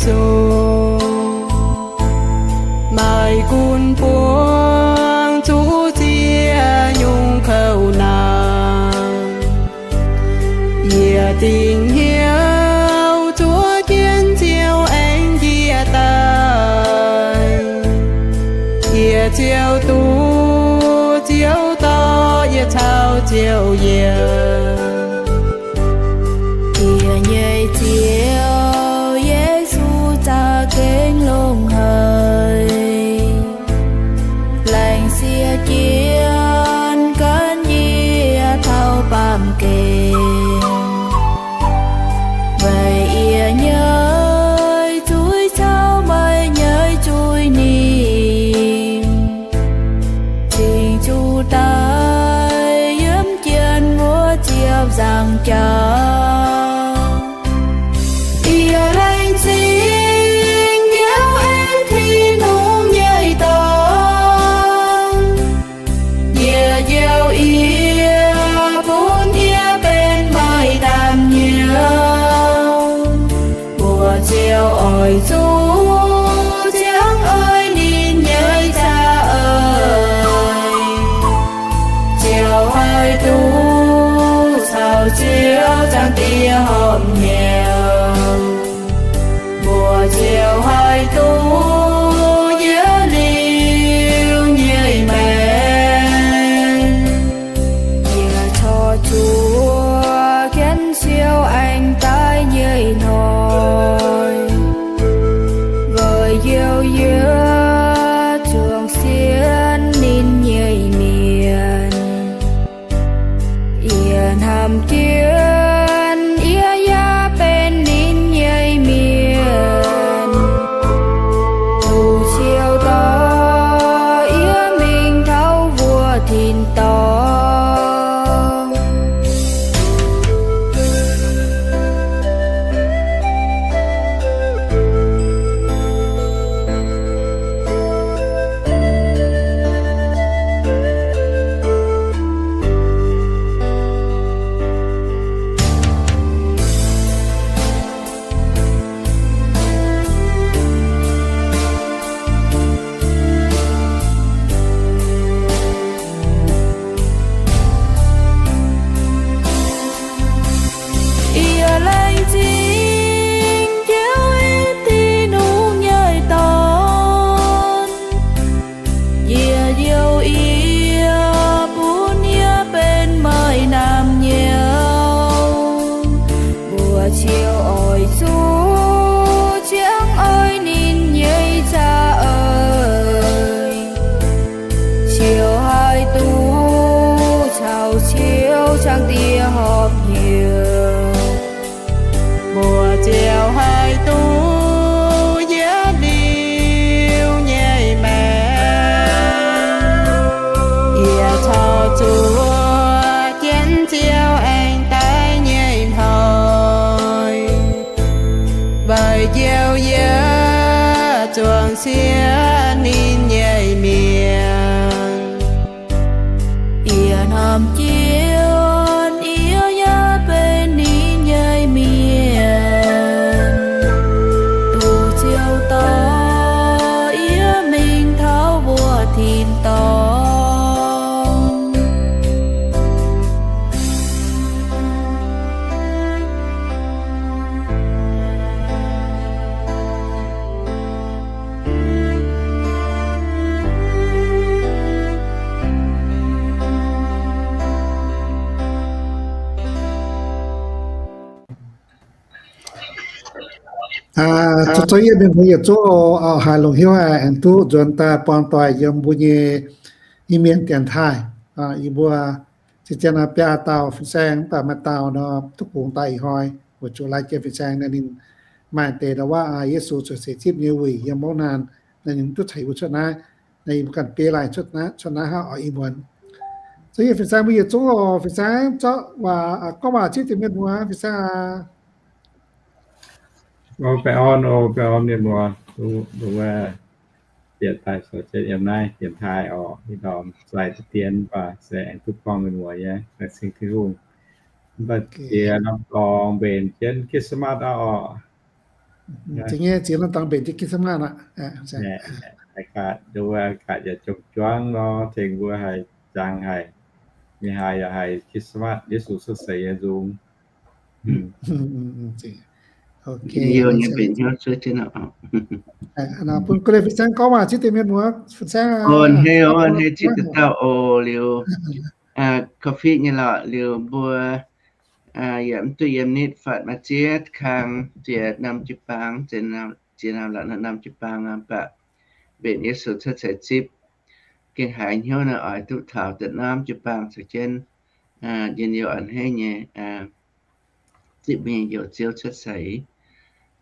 zoqc. Maaih gunv buangv zuqc ziex nyungc kouv naanc. Yie dingc hnyouv zuov jienv Ziouv aengx njiec daaih. Yie ziouc duqv Ziouv dorh yie caux Ziouv yiem. Yie nyei Ziouv Yesu za'gengh longx haic. Laengz sieqv jienv gan yie taux baamh gen. Weic yie nyei zuiz caux meih nyei zuiz ninh cingx zuqc daic yiem jienv wuov ziepc nzaangc jaax. Yie laengz zingh Ziouv aengx Tin-Hungh nyei Dorn. Yie njoux yie, bun yie benx meih naamh nyouz. Mbuo ziouc oix zuqc ziangh oix ninh nyei za'eix, ziouc haih duqv caux Ziouv Zaangc Diex horpc hnyouv. Mbuo ziouc haih duqv yiem liuz nyei maengc. Yie corc zuoqc jienv Ziouv aengx daaih nyei hnoi, weic njoux yie zuangx sienx ninh nyei mienh. Yie hnamv jienv yie yaac benx ninh nyei mienh. Duqv Ziouv dorh yie mingh taux wuov tin-dorngh. Yie laengz zingh Ziouv aengx Tin-Hungh nyei Dorn. Yie njoux yie, bun yie benx meih naamh nyouz. Mbuo ziouc oix zuqc ziangh oix ninh nyei za'eix, ziouc haih duqv caux Ziouv Zaangc Diex horpc hnyouv. Mbuo ziouc haih duqv yiem liuz nyei maengc. Yie corc zuoqc jienv Ziouv aengx daaih nyei hnoi, weic njoux yie zuangx sienx ninh nyei mienh. Yie hnamv jienv yie yaac benx ninh nyei mienh. Duqv Ziouv dorh yie mingh taux wuov tin-dorngh. Zoux yie mienh mbuo yietc zungv oc, haiz longx hnyouv haic, aengx duqv nzuonx daaih buangh doic yiem mbuo nyei Iu-Mienh dienx taaih. Yie mbuo zien-zien nor biaa dauh fin-saeng, mv baac maaih dauh nor duqv bungx daaih ih hnoi, weic zuqc laai jiex fin-saeng naaiv ninh maaih deix ndau-waav Yesu cuotv seix zipv nyei wuic yiem mbouv naanh, naaiv ninh duqv caux yie mbuo cuotv naaiv. Naaiv yie mbuo ganh biei laai cuotv naaiv, cuotv naaiv hnangv oc. Ih muonz zoux yie fin-saeng mbuo yietc zungv oc. Fin-saeng zorqv waac, gorngv waac zipv deix mienh muoz, fin-saeng aac. Baengh orn oc, baengh orn mienh muoz, duqv wuov bieqc daaih caux jienv yiem naaiv dienx taaih oc. Ih ndorm zaih deix dien mv baac se aengx duqv buangh mienh muoz nyei, laengz zingh Tin-Hungh. Mv baac jiex norm dorngx mbenc jienv Christmas aqv oc. Zingh nyei ziex norm dangx mbenc jienv Christmas aqv. Aa, mbuo gaax yaac jomc juangv nor, tengx mbuo haih jangx haic. Mingh haaix yaac haiz Christmas, Yesu cuotv seix nyei nzung. Bun guv leiz fin-saeng gorngv waac zipv deix mienh muoz, fin-saeng a'hneiv, a'hneiv zipv deix dauh oc. Liuz, korv-fiqv nyei lorqc, liuz mbuo yaac mv duqv yiem nitv fatv maaih ziex kang, ziex norm jiu-baang, ziex norm jiu-baang, mv baac mbenc Yesu cuotv seix zipv, gengh haiz hnyouv naaiv oix duqv taux da'normv jiu-baang caux jienv njien-youh a'hneiv nyei zipv mbuo nyei Njoux Ziouv cuotv seix.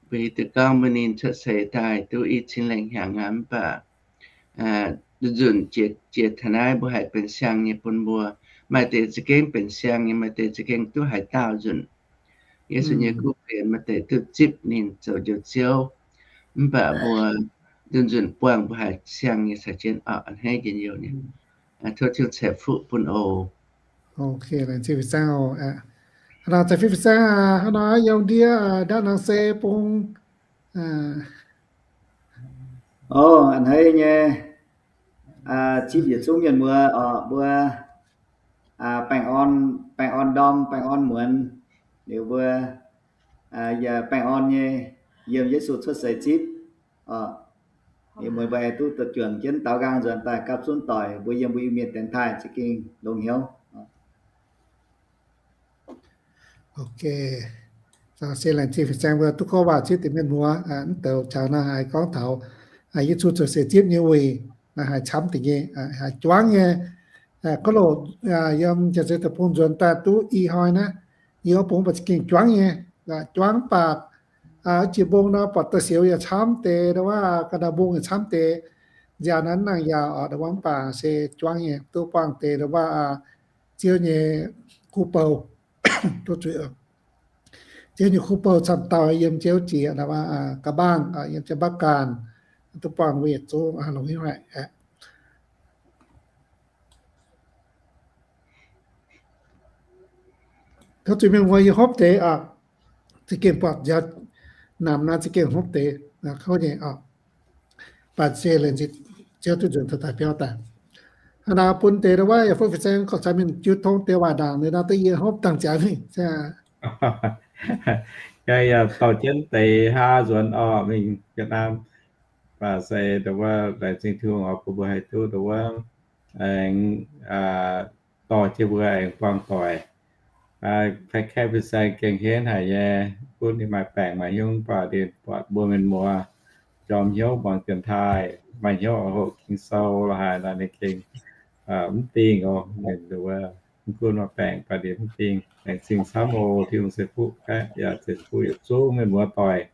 Mbuo hiuv duqv gorngv mbuo ninh cuotv seix daaih duqv i cin lengh hnyangx aqv, mv baac nzunc jiex taux naaiv mbuo haiz benx siang nyei bun mbuo. Maaih deix za'gengh benx siang nyei, maaih deix za'gengh duqv haaix dauh nzunc. Yesu nyei kuv fienx maaih deix duqv zipv ninh zoux Njoux Ziouv, mv baac mbuo nzunc nzunc buangh mbuo haiz siang nyei caux jienv a'hneiv njien-youh nyei. Tov Tin-Hungh ceix fuqv bun oc. Ok, laengz zingh fin-saeng oc. Hnangv nor ceix fuqv fin-saeng, hnangv nor yiem ndiev ndaauv nangc se bung. O, a'hneiv nyei zipv yietc zungv mienh muoz oc, mbuo baengh orn, baengh orn ndorm, baengh orn muonz, liuz mbuo yaac baengh orn nyei yiem Yesu cuotv seix zipv oc. Liuz mueiz mbuo aengx duqv daaih juangc jienv daaux nqaang nzuonx daaih gapv zunv doic mbuo yiem mbuo Iu-Mienh dienx taaih za'gengh longx hnyouv. Ok, se laengz zingh fin-saeng mbuo duqv gorngv waac zipv deix mienh muoz. Mv douc qangx naaiv haiz gorngv taux Yesu cuotv seix zipv nyei weic naaiv haiz camv deix nyei, haiz juangv nyei. Kov loc yiem Janx-Zei Deic-Bung nzuonx daaih duqv ih hnoi naaiv, yie wuov bung mv baac za'gengh juangv nyei. Juangv mv baac jiex mbong nor buatc da'siux yaac camv deix, ndau wuov ga'ndau mbong yaac camv deix, nziaaux naaiv nangc yaac oc, ndau wuov mv baac se juangv nyei, duqv buangh deix ndau wuov Ziouv nyei kuv bou. Ziouv nyei kuv bou camv dauh yiem Ziouv jiex ndau wuov ga'mbaangh, yiem Janx-Mbaaux Ganh, duqv buangh mbuo yietc zungv longx haic. Tov zuiz mienh muoz yie hopv deix oc. Za'gengh buatc nziaaux namx naaiv za'gengh hopv deix kouv nyei oc. Baac se laengz zingh Ziouv duqv nzunc taux daaih biauv daaih. Hnangv naaiv bun deix ndau wuov yaac fouv fin-saeng korv-lienh mienh jiu tong deix waac ndaangc liuz nor, duqv yie hopv dangh ziangx mingh. Yaac dorh jienv deix haa nzuonx oc, mingh Việt Nam. Baac se ndau wuov laengz zingh Tin-Hungh oc, bun mbuo haih duqv ndau wuov aengx dorh jienv mbuo aengx buangh doic. Kaeqv fin-saeng gengh henv haic nyei, gunv ninh maaih baengc maaih hnyouv baac ninh buatc mbuo mienh muoz njormh hnyouv muangx dienx taaih, maaih hnyouv oix hoqc Ging-Sou la'haaix nor ninh gengh mv dingh oc. Ninh ndau wuov mv gunv maaih baengc baac ninh mv dingh. Laengz zingh camv oc. Tin-Hungh ceix fuqv baeqv yaac ceix fuqv yietc zungv mienh muoz doic,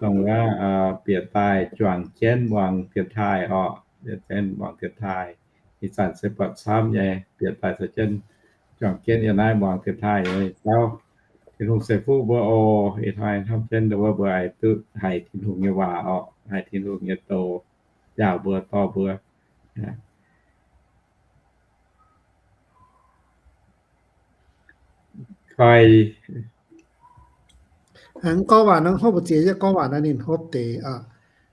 dongh wuov bieqc daaih juangc jienv muangx dienx taaih oc. Bieqc jienv muangx dienx taaih. Ih zanc se buatc camv nyei, bieqc daaih caux jienv juangc jienv yiem naaiv muangx dienx taaih nyei jauv. Tin-Hungh ceix fuqv mbuo oc. Ih hnoi hnamv jienv ndau wuov mbuo aengx duqv haiz Tin-Hungh nyei waac oc, haiz Tin-Hungh nyei doz njaaux mbuo, dorh mbuo. Koi, mv gorngv waac nor hopv mbu'ziex, yie gorngv waac naaiv ninh hopv deix oc.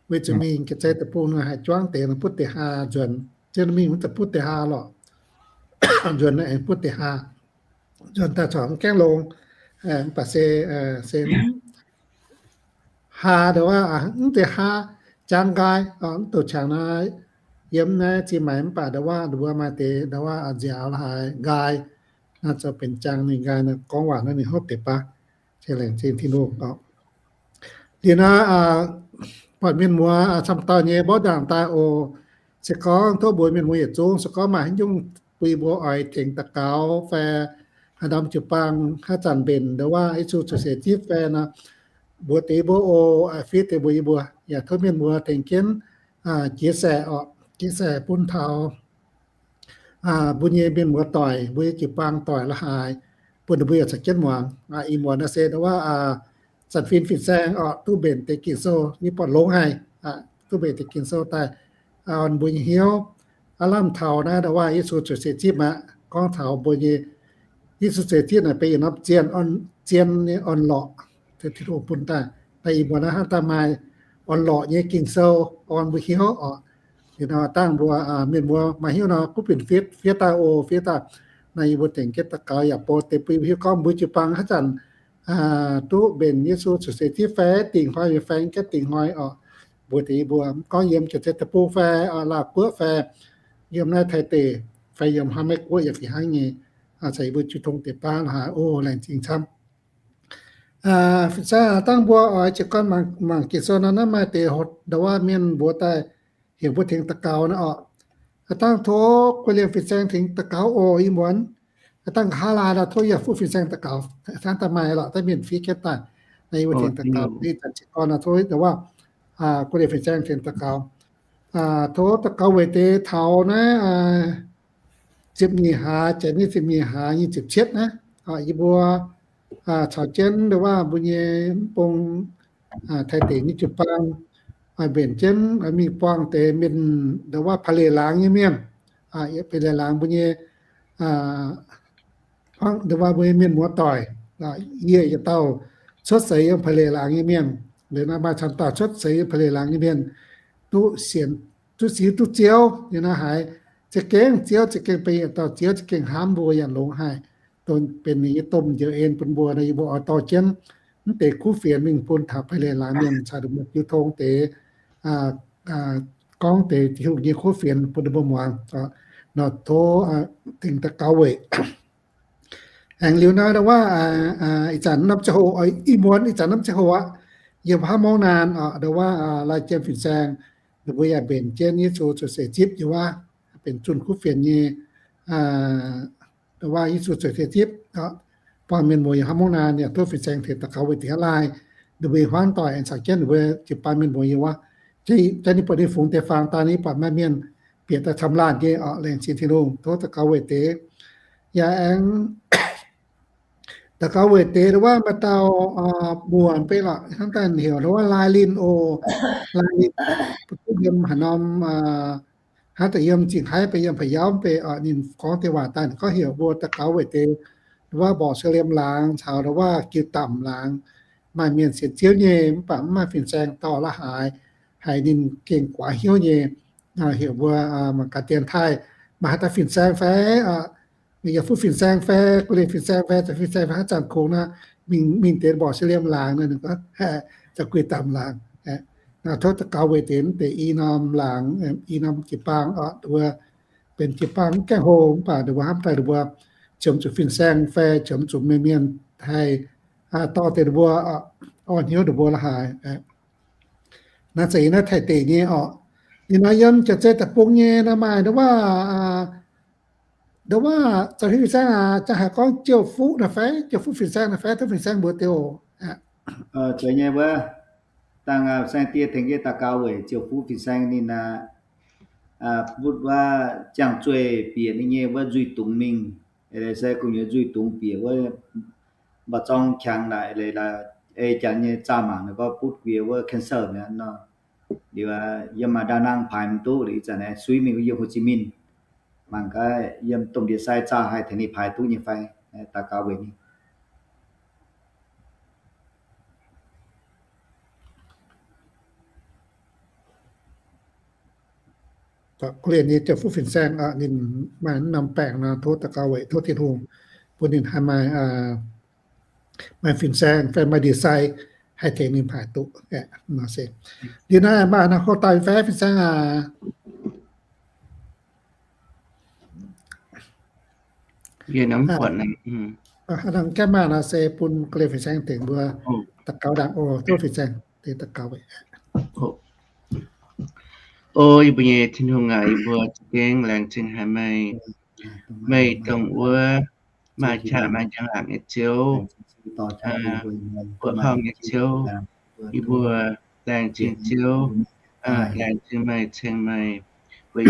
Weic zuqc mingh Janx-Zei Deic-Bung nor haih juangv deix nor butv deix haa nzuonx. Zien mingh mv zeiz butv deix haa lorqc. Nzuonx naaiv aengx butv deix haa. Nzuonx daaih corc mv gaengh longx, mv baac se, se haa ndau wuov mv deix haa jangx nqaai, mv douc qangx naaiv yiem naaiv zinh maaic mv baac ndau wuov mbuo maaih deix ndau wuov nziaaux la'haaix nqaai, naaiv zoux benx jangx ninh nqaai nor gorngv waac naaiv ninh hopv deix baav. Se laengz zingh Tin-Hungh oc. Liuz naaiv buatc mienh muoz camv dauh nyei mborqv ndaangc daaih oc. Se gorngv tov mbuox mienh muoz yietc zungv, se gorngv maaih haaix nyungc bun yie mbuo oix tengx daux gaux fai haaix norm jiu-baang haaix zanc mbenc ndau wuov Yesu cuotv seix zipv fai nor, mbuox deix mbuo oc, fiev deix mbuox yie mbuo. Yaac tov mienh muoz tengx jienv chia sẻ oc, chia sẻ bun taux mbuo nyei mienh muoz doic, mbuo nyei jiu-baang doic la'haaix, bun ninh mbuo yaac caux jienv muangx. Ih muonz naaiv se ndau wuov zanc fin fin-saeng oc, duqv mbenc deix Ging-Sou, yie buatc longx haic, duqv mbenc deix Ging-Sou daaih, orn mbuo nyei hnyouv. Aav lamh taux naaiv ndau wuov Yesu cuotv seix zipv aqv, gorngv taux mbuo nyei Yesu cuotv seix zipv naaic benx yietc norm zien, zien nyei orn-lorqc, Tin-Hungh bun daaih. Naaiv ih mbuo naaiv hnangv daaih maaih orn-lorqc nyei Ging-Sou orn mbuo hnyouv oc. Liuz nor dangh mbuo mienh muoz maaih hnyouv nor, kuv fienx fiev, fiev daaih oc, fiev daaih. Naaiv yie mbuo tengx jienv daux gaux yaac bun deix bun yie mbuo hiuv gorngv mbuo jiu-baang haaix zanc duqv mbenc Yesu ziouc seix zipv fai dingc hnoi, fai gaengh dingc hnoi oc. Mbuox deix yie mbuo, mv gorngv yiem Janx-Zei Deic-Bung fai Laauv Guoqv fai yiem naaiv Taiv deic fai yiem hnangv Meiv Guoqv yaac fih hnangv nyei, caux yie mbuo jiu tong deix baav lorqc haic oc. Laengz zingh camv. Fin-saeng dangh mbuo oix jiez gorn mangc Ging-Sou nor, naaiv maaih deix ndau wuov mienh mbuox daaih heuc mbuo tengx daux gaux naaiv oc. Dangh tov guei liemh fin-saeng tengx daux gaux oc, ih muonz. Dangh nqa'haav laai nor tov yaac fuqv fin-saeng daux gaux, hnangv daaih maaih lorqc, daaih mienh fiev jienv daaih. Naaiv yie mbuo tengx daux gaux, ih zanc jiez gorn nor tov ndau wuov guei liemh fin-saeng tengx daux gaux. Tov daux gaux weic deix taux naaiv ziepc nyeic hlaax, janx nyei ziepc nyeic hlaax nyei ziepc cietv naaiv, yie mbuo caux jienv ndau wuov mbuo nyei mv bung Taiv deic nyei jiu-baang mbenc jienv mingh buangh deix mienh ndau wuov Pa'leic Laangz nyei mienh, Pa'leic Laangz mbuo nyei ndau wuov mbuo nyei mienh muoz-doic. Yie yietc dauh cuotv seix yiem Pa'leic Laangz nyei mienh. Liuz naaiv maaih camv dauh cuotv seix yiem Pa'leic Laangz nyei mienh duqv sienx, duqv sienx duqv Ziouv nyei naaiv haiz za'gengh Ziouv za'gengh benx yietc dauh Ziouv za'gengh hnamv mbuo yaac longx haic, dongh benx ninh nyei domh njoux en bun mbuo nor, yie mbuo oix dorh jienv mv deix kuv fienx mingh bun taux Pa'leic Laangz mienh caux ninh mbuo jiu tong deix, gorngv deix Tin-Hungh nyei kuv fienx bun ninh mbuo muangx. Nor tov tengx daux gaux weic. Aengx liuz naaiv ndau wuov ih zanc norm ziangh hoc, ih muonz ih zanc norm ziangh hoc aqv, yiem hnangv mungv naanh ndau wuov lai jiem fin-saeng, ninh mbuo yaac mbenc jienv Yesu ziouc seix zipv yiem wuov, benx zunh kuv fienx nyei ndau wuov Yesu ziouc seix zipv. Buangh mienh muoz yiem hnangv mungv naanh yaac tov fin-saeng tengx daux gaux weic deix hnangv laai, ninh mbuo hmuangv doic aengx caux jienv ninh mbuo jiu-baang mienh muoz yiem wuov. Jaax ninh buatc ninh fungx deix fangx daaih, ninh buatc maaih mienh bieqc daaih camv laanh nyei oc. Laengz zingh Tin-Hungh, tov daux gaux weic deix. Yaac aengx daux gaux weic deix ndau wuov maaih dauh muoc beiv lorqc, hnangv daaih heuc ndau wuov Lai Linh oc. Lai Linh, duqv yiem haaix norm hnangv daaih yiem Zingh Haiv beiv, yiem Pa'yauv beiv oc. Ninh gorngv deix waac daaih ninh gorngv heuc mbuo daux gaux weic deix ndau wuov Mborqc Sou Liemh Laangz caux ndau wuov Giu Damc Laangz. Maaih mienh sienx Ziouv nyei mv baac mv maaih fin-saeng dorh la'haaix, haiz ninh gengh guaax hnyouv nyei. Heuc mbuo mangc gaax dienx taaih maaih haaix dauh fin-saeng fai, yaac fuqv fin-saeng fai, guei liemh fin-saeng fai, zoux fin-saeng fai haaix zanc kungx nor, mingh, mingh deix Mborqc Sou Liemh Laangz nor, ninh gorngv zoux Giu Damc Laangz. Tov daux gaux weic deix, deix i norm laangz, i norm jiu-baang oc, mbuo benx jiu-baang mv gaengh hlo mv baac ninh mbuo hnamv daaih ninh mbuo qiemx zuqc fin-saeng fai qiemx zuqc mienh, mienh haih dorh deix ninh mbuo, orn hnyouv ninh mbuo la'haaix. Naaiv zeiz yiem naaiv Taiv deic nyei oc. Ninh nor yiem Janx-Zei Deic-Bung nyei nor maaih ndau wuov, ndau wuov zoux fin-saeng aac, jaa haiz gorngv Ziouv Fuqv naaiv fai, Ziouv Fuqv fin-saeng naaiv fai, tov fin-saeng mbuox deix oc. Zoux nyei wuov, dangh fin-saeng die tengx jienv daux gaux weic Ziouv Fuqv fin-saeng ninh aac, butv wuov jangx zueih bieqc ninh nyei wuov nzuih dungz mingh, se gu'nyuoz nzuih dungz bieqc wuov mba'zorng qangx naaic, ei Janx nyei zaah mangc naaic gorngv butv guiex wuov cancer mi'aqv nor. Liuz yiem maaih Đà Nẵng paaix mv duqv, liuz ih zanc suiv mingh yiem Hồ Chí Minh. Mangc gaax yiem domh ndie-sai zaah haih tengx ninh paaix duqv nyei fai, daux gaux weic ninh. Kuv lienc nyei Ziouv Fuqv fin-saeng, ninh maaih norm baengc nor, tov daux gaux weic tov Tin-Hungh bun ninh haih maaih, maaih fin-saeng fai maaih ndie-sai haih tengx ninh paaix duqv. Liuz naaiv maaih haaix nor hlo daaih fai fin-saeng aac? Hnangv gaengh maaih nor se bun guei liemh fin-saeng tengx mbuo daux gaux ndaangc oc. Tov fin-saeng tengx daux gaux weic. O yie mbuo nyei Tin-Hungh aac, yie mbuo za'gengh laengz zingh haic meih. Meih dongh wuov maaih qaqv maaih njang-laangc nyei Ziouv, buoqc horngh nyei Ziouv. Yie mbuo laengz zingh Ziouv, laengz zingh meih ceng meih, weic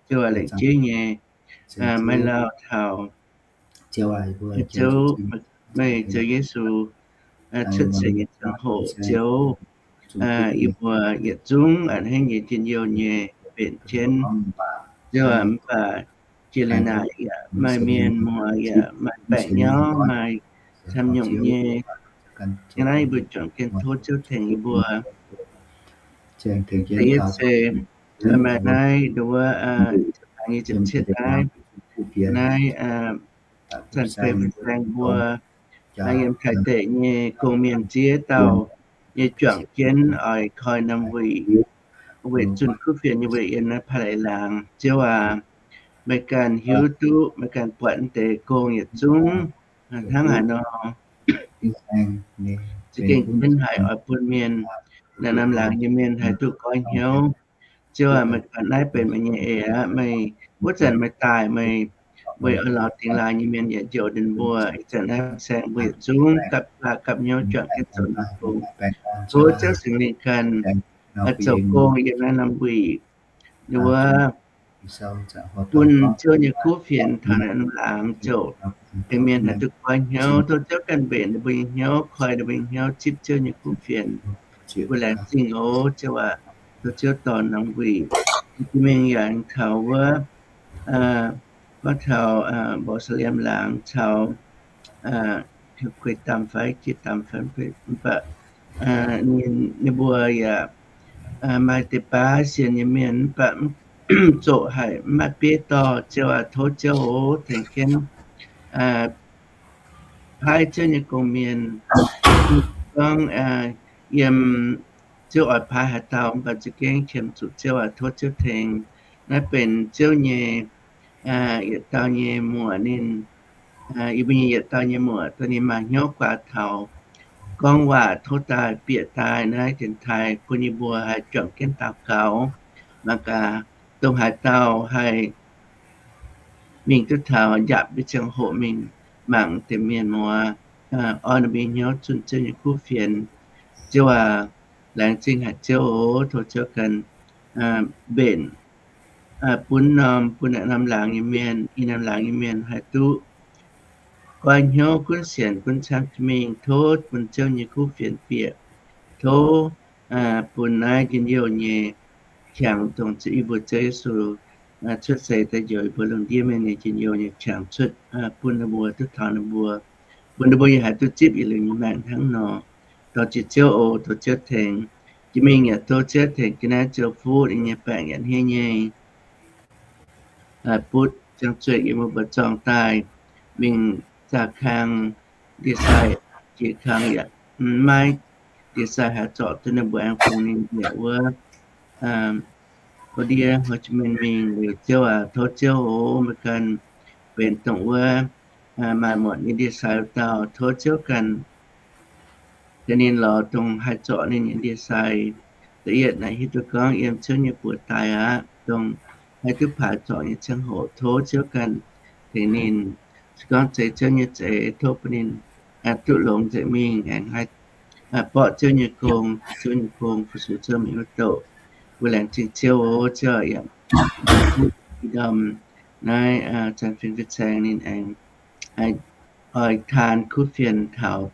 Ziouv aac, lengc jeiv nyei maiv lauh taux Ziouv, meih Ziouv Yesu cuotv seix nyei ziangh hoc, Ziouv, yie mbuo yietc zungv a'hneiv nyei njien-youh nyei mbenc jienv. Ziouv aac, mv baac jiex liuz naaic yaac maaih mienh muoz yaac maaih baeqc nyauv, maaih camv nyungc nyei Yiem naaiv yie mbuo juangc jienv tov Ziouv tengx yie mbuo. Da'yietv se maaih naaiv nduov, nyei ziepc cietv naaiv, naaiv zanc-fei fin-saeng mbuo yiem Taiv deic nyei gong-mienh ziex dauh nyei juangc jienv oix koi norm wuic, weic zunh kuv fienx nyei wuic yiem naaiv Paa Laaix Laangz. Ziouv aac, meih ganh hiuv duqv, meih ganh buatc deix gong yietc zungv hnangv haaix nor. Za'gengh jienv haiz oix bun mienh, naaiv norm laangz nyei mienh haih duqv goiv hnyouv. Ziouv aac, meih ganh naaiv benx meih nyei eix aqv. Meih wuov zanc meih daaih, meih weic oix lorz dingx laaix nyei mienh yaac njoux ninh mbuo. Ih zanc naaiv fin-saeng mbuo yietc zungv gapv laaih gapv hnyouv juangc jienv zoux naaiv gong. Tov Ziouv Singx Lingh ganh zoux gong yiem naaiv norm wuic, ninh wuov bun Ziouv nyei kuv fienx taux naaiv norm laangz ziouc tengx mienh haih duqv goiv hnyouv. Tov Ziouv ganh mbenc ninh mbuo nyei hnyouv, koi ninh mbuo nyei hnyouv zipv Ziouv nyei kuv fienx. Mbuo laengz zingh oc Ziouv aac. Tov Ziouv dorh norm wuic, jiex mingh yaac taux wuov, gorngv taux Mbou Saa Liem laangz caux, kuei damh fai jiex damh fai, mv baac ninh, ninh mbuo yaac maaih deix baav sienx nyei mienh mv baac zoqc haic mv maaih bieiv dorh. Ziouv aac, tov Ziouv oc tengx jienv paaiv Ziouv nyei gong-mienh, gorngv yiem Ziouv oix paaiv haaix dauh mv baac za'gengh qiemx zuqc Ziouv aac, tov Ziouv tengx. Naaiv benx Ziouv nyei yietc dauh nyei muoc ninh, yie mbuo nyei yietc dauh nyei muoc dongh ninh maaih hnyouv guaax taux gorngv waac tov daaih bieqc daaih naaiv dienx taaih bun yie mbuo haih juangc jienv daux gaux. Mangc gaax dongh haaix dauh haih mingh duqv taux njapc mbuo ziangh hoc mingh mangc deix mienh muoz, orn ninh mbuo nyei hnyouv zunh Ziouv nyei kuv fienx. Ziouv aac, laengz zingh haic Ziouv oc. Tov Ziouv ganh mbenc bun norm, bun naaiv norm laangz nyei mienh, ih norm laangz nyei mienh haih duqv goiv hnyouv gunv sienx gunv camv jiex mingh. Tov bun Ziouv nyei kuv fienx bieqc. Tov bun naaiv njien-youh nyei qangx dongh yie mbuo Ziouv Yesu cuotv seix daaih njoux yie mbuo lungh ndiev mienh nyei njien-youh nyei qangx cuotv bun ninh mbuo duqv taux ninh mbuo, bun ninh mbuo yaac haih duqv zipv yietc liuz nyei maengc hnangv nor. Dorh jiez Ziouv oc, tov Ziouv tengx. Jiex mingh yaac tov Ziouv tengx jienv naaiv Ziouv fuqv ninh nyei baengc yaac hniev nyei butv ziangh zueih yiem mbuo mbu'zorng daaih mingh zaah kang, ndie-sai jiex kang yaac maiv ndie-sai haih zorc duqv ninh mbuo aengx bungx ninh yaac wuov Go ndie Ho Chi Minh mingh. Weic Ziouv aac, tov Ziouv oc, meih ganh benx dongh wuov maaih muotc nyei ndie-sai wuov dauh. Tov Ziouv ganh tengx ninh lorz dongh haih zorc ninh nyei ndie-sai. Da'yietv naaic hiuv duqv gorngv yiem Ziouv nyei buoz daaih aqv, dongh haih duqv paaix zorc nyei ziangh hoc tov Ziouv ganh tengx ninh. Se gorngv zeiz Ziouv nyei za'eix, tov bun ninh duqv longx nzengc mingh aengx haih borqv Ziouv nyei gong, Ziouv nyei gong fu-sux Ziouv mingh wuov doqc. Mbuo laengz zingh Ziouv oc. Ziouv yaac ndorm naaiv zanc fin fin-saeng ninh aengx oix taan kuv fienx taux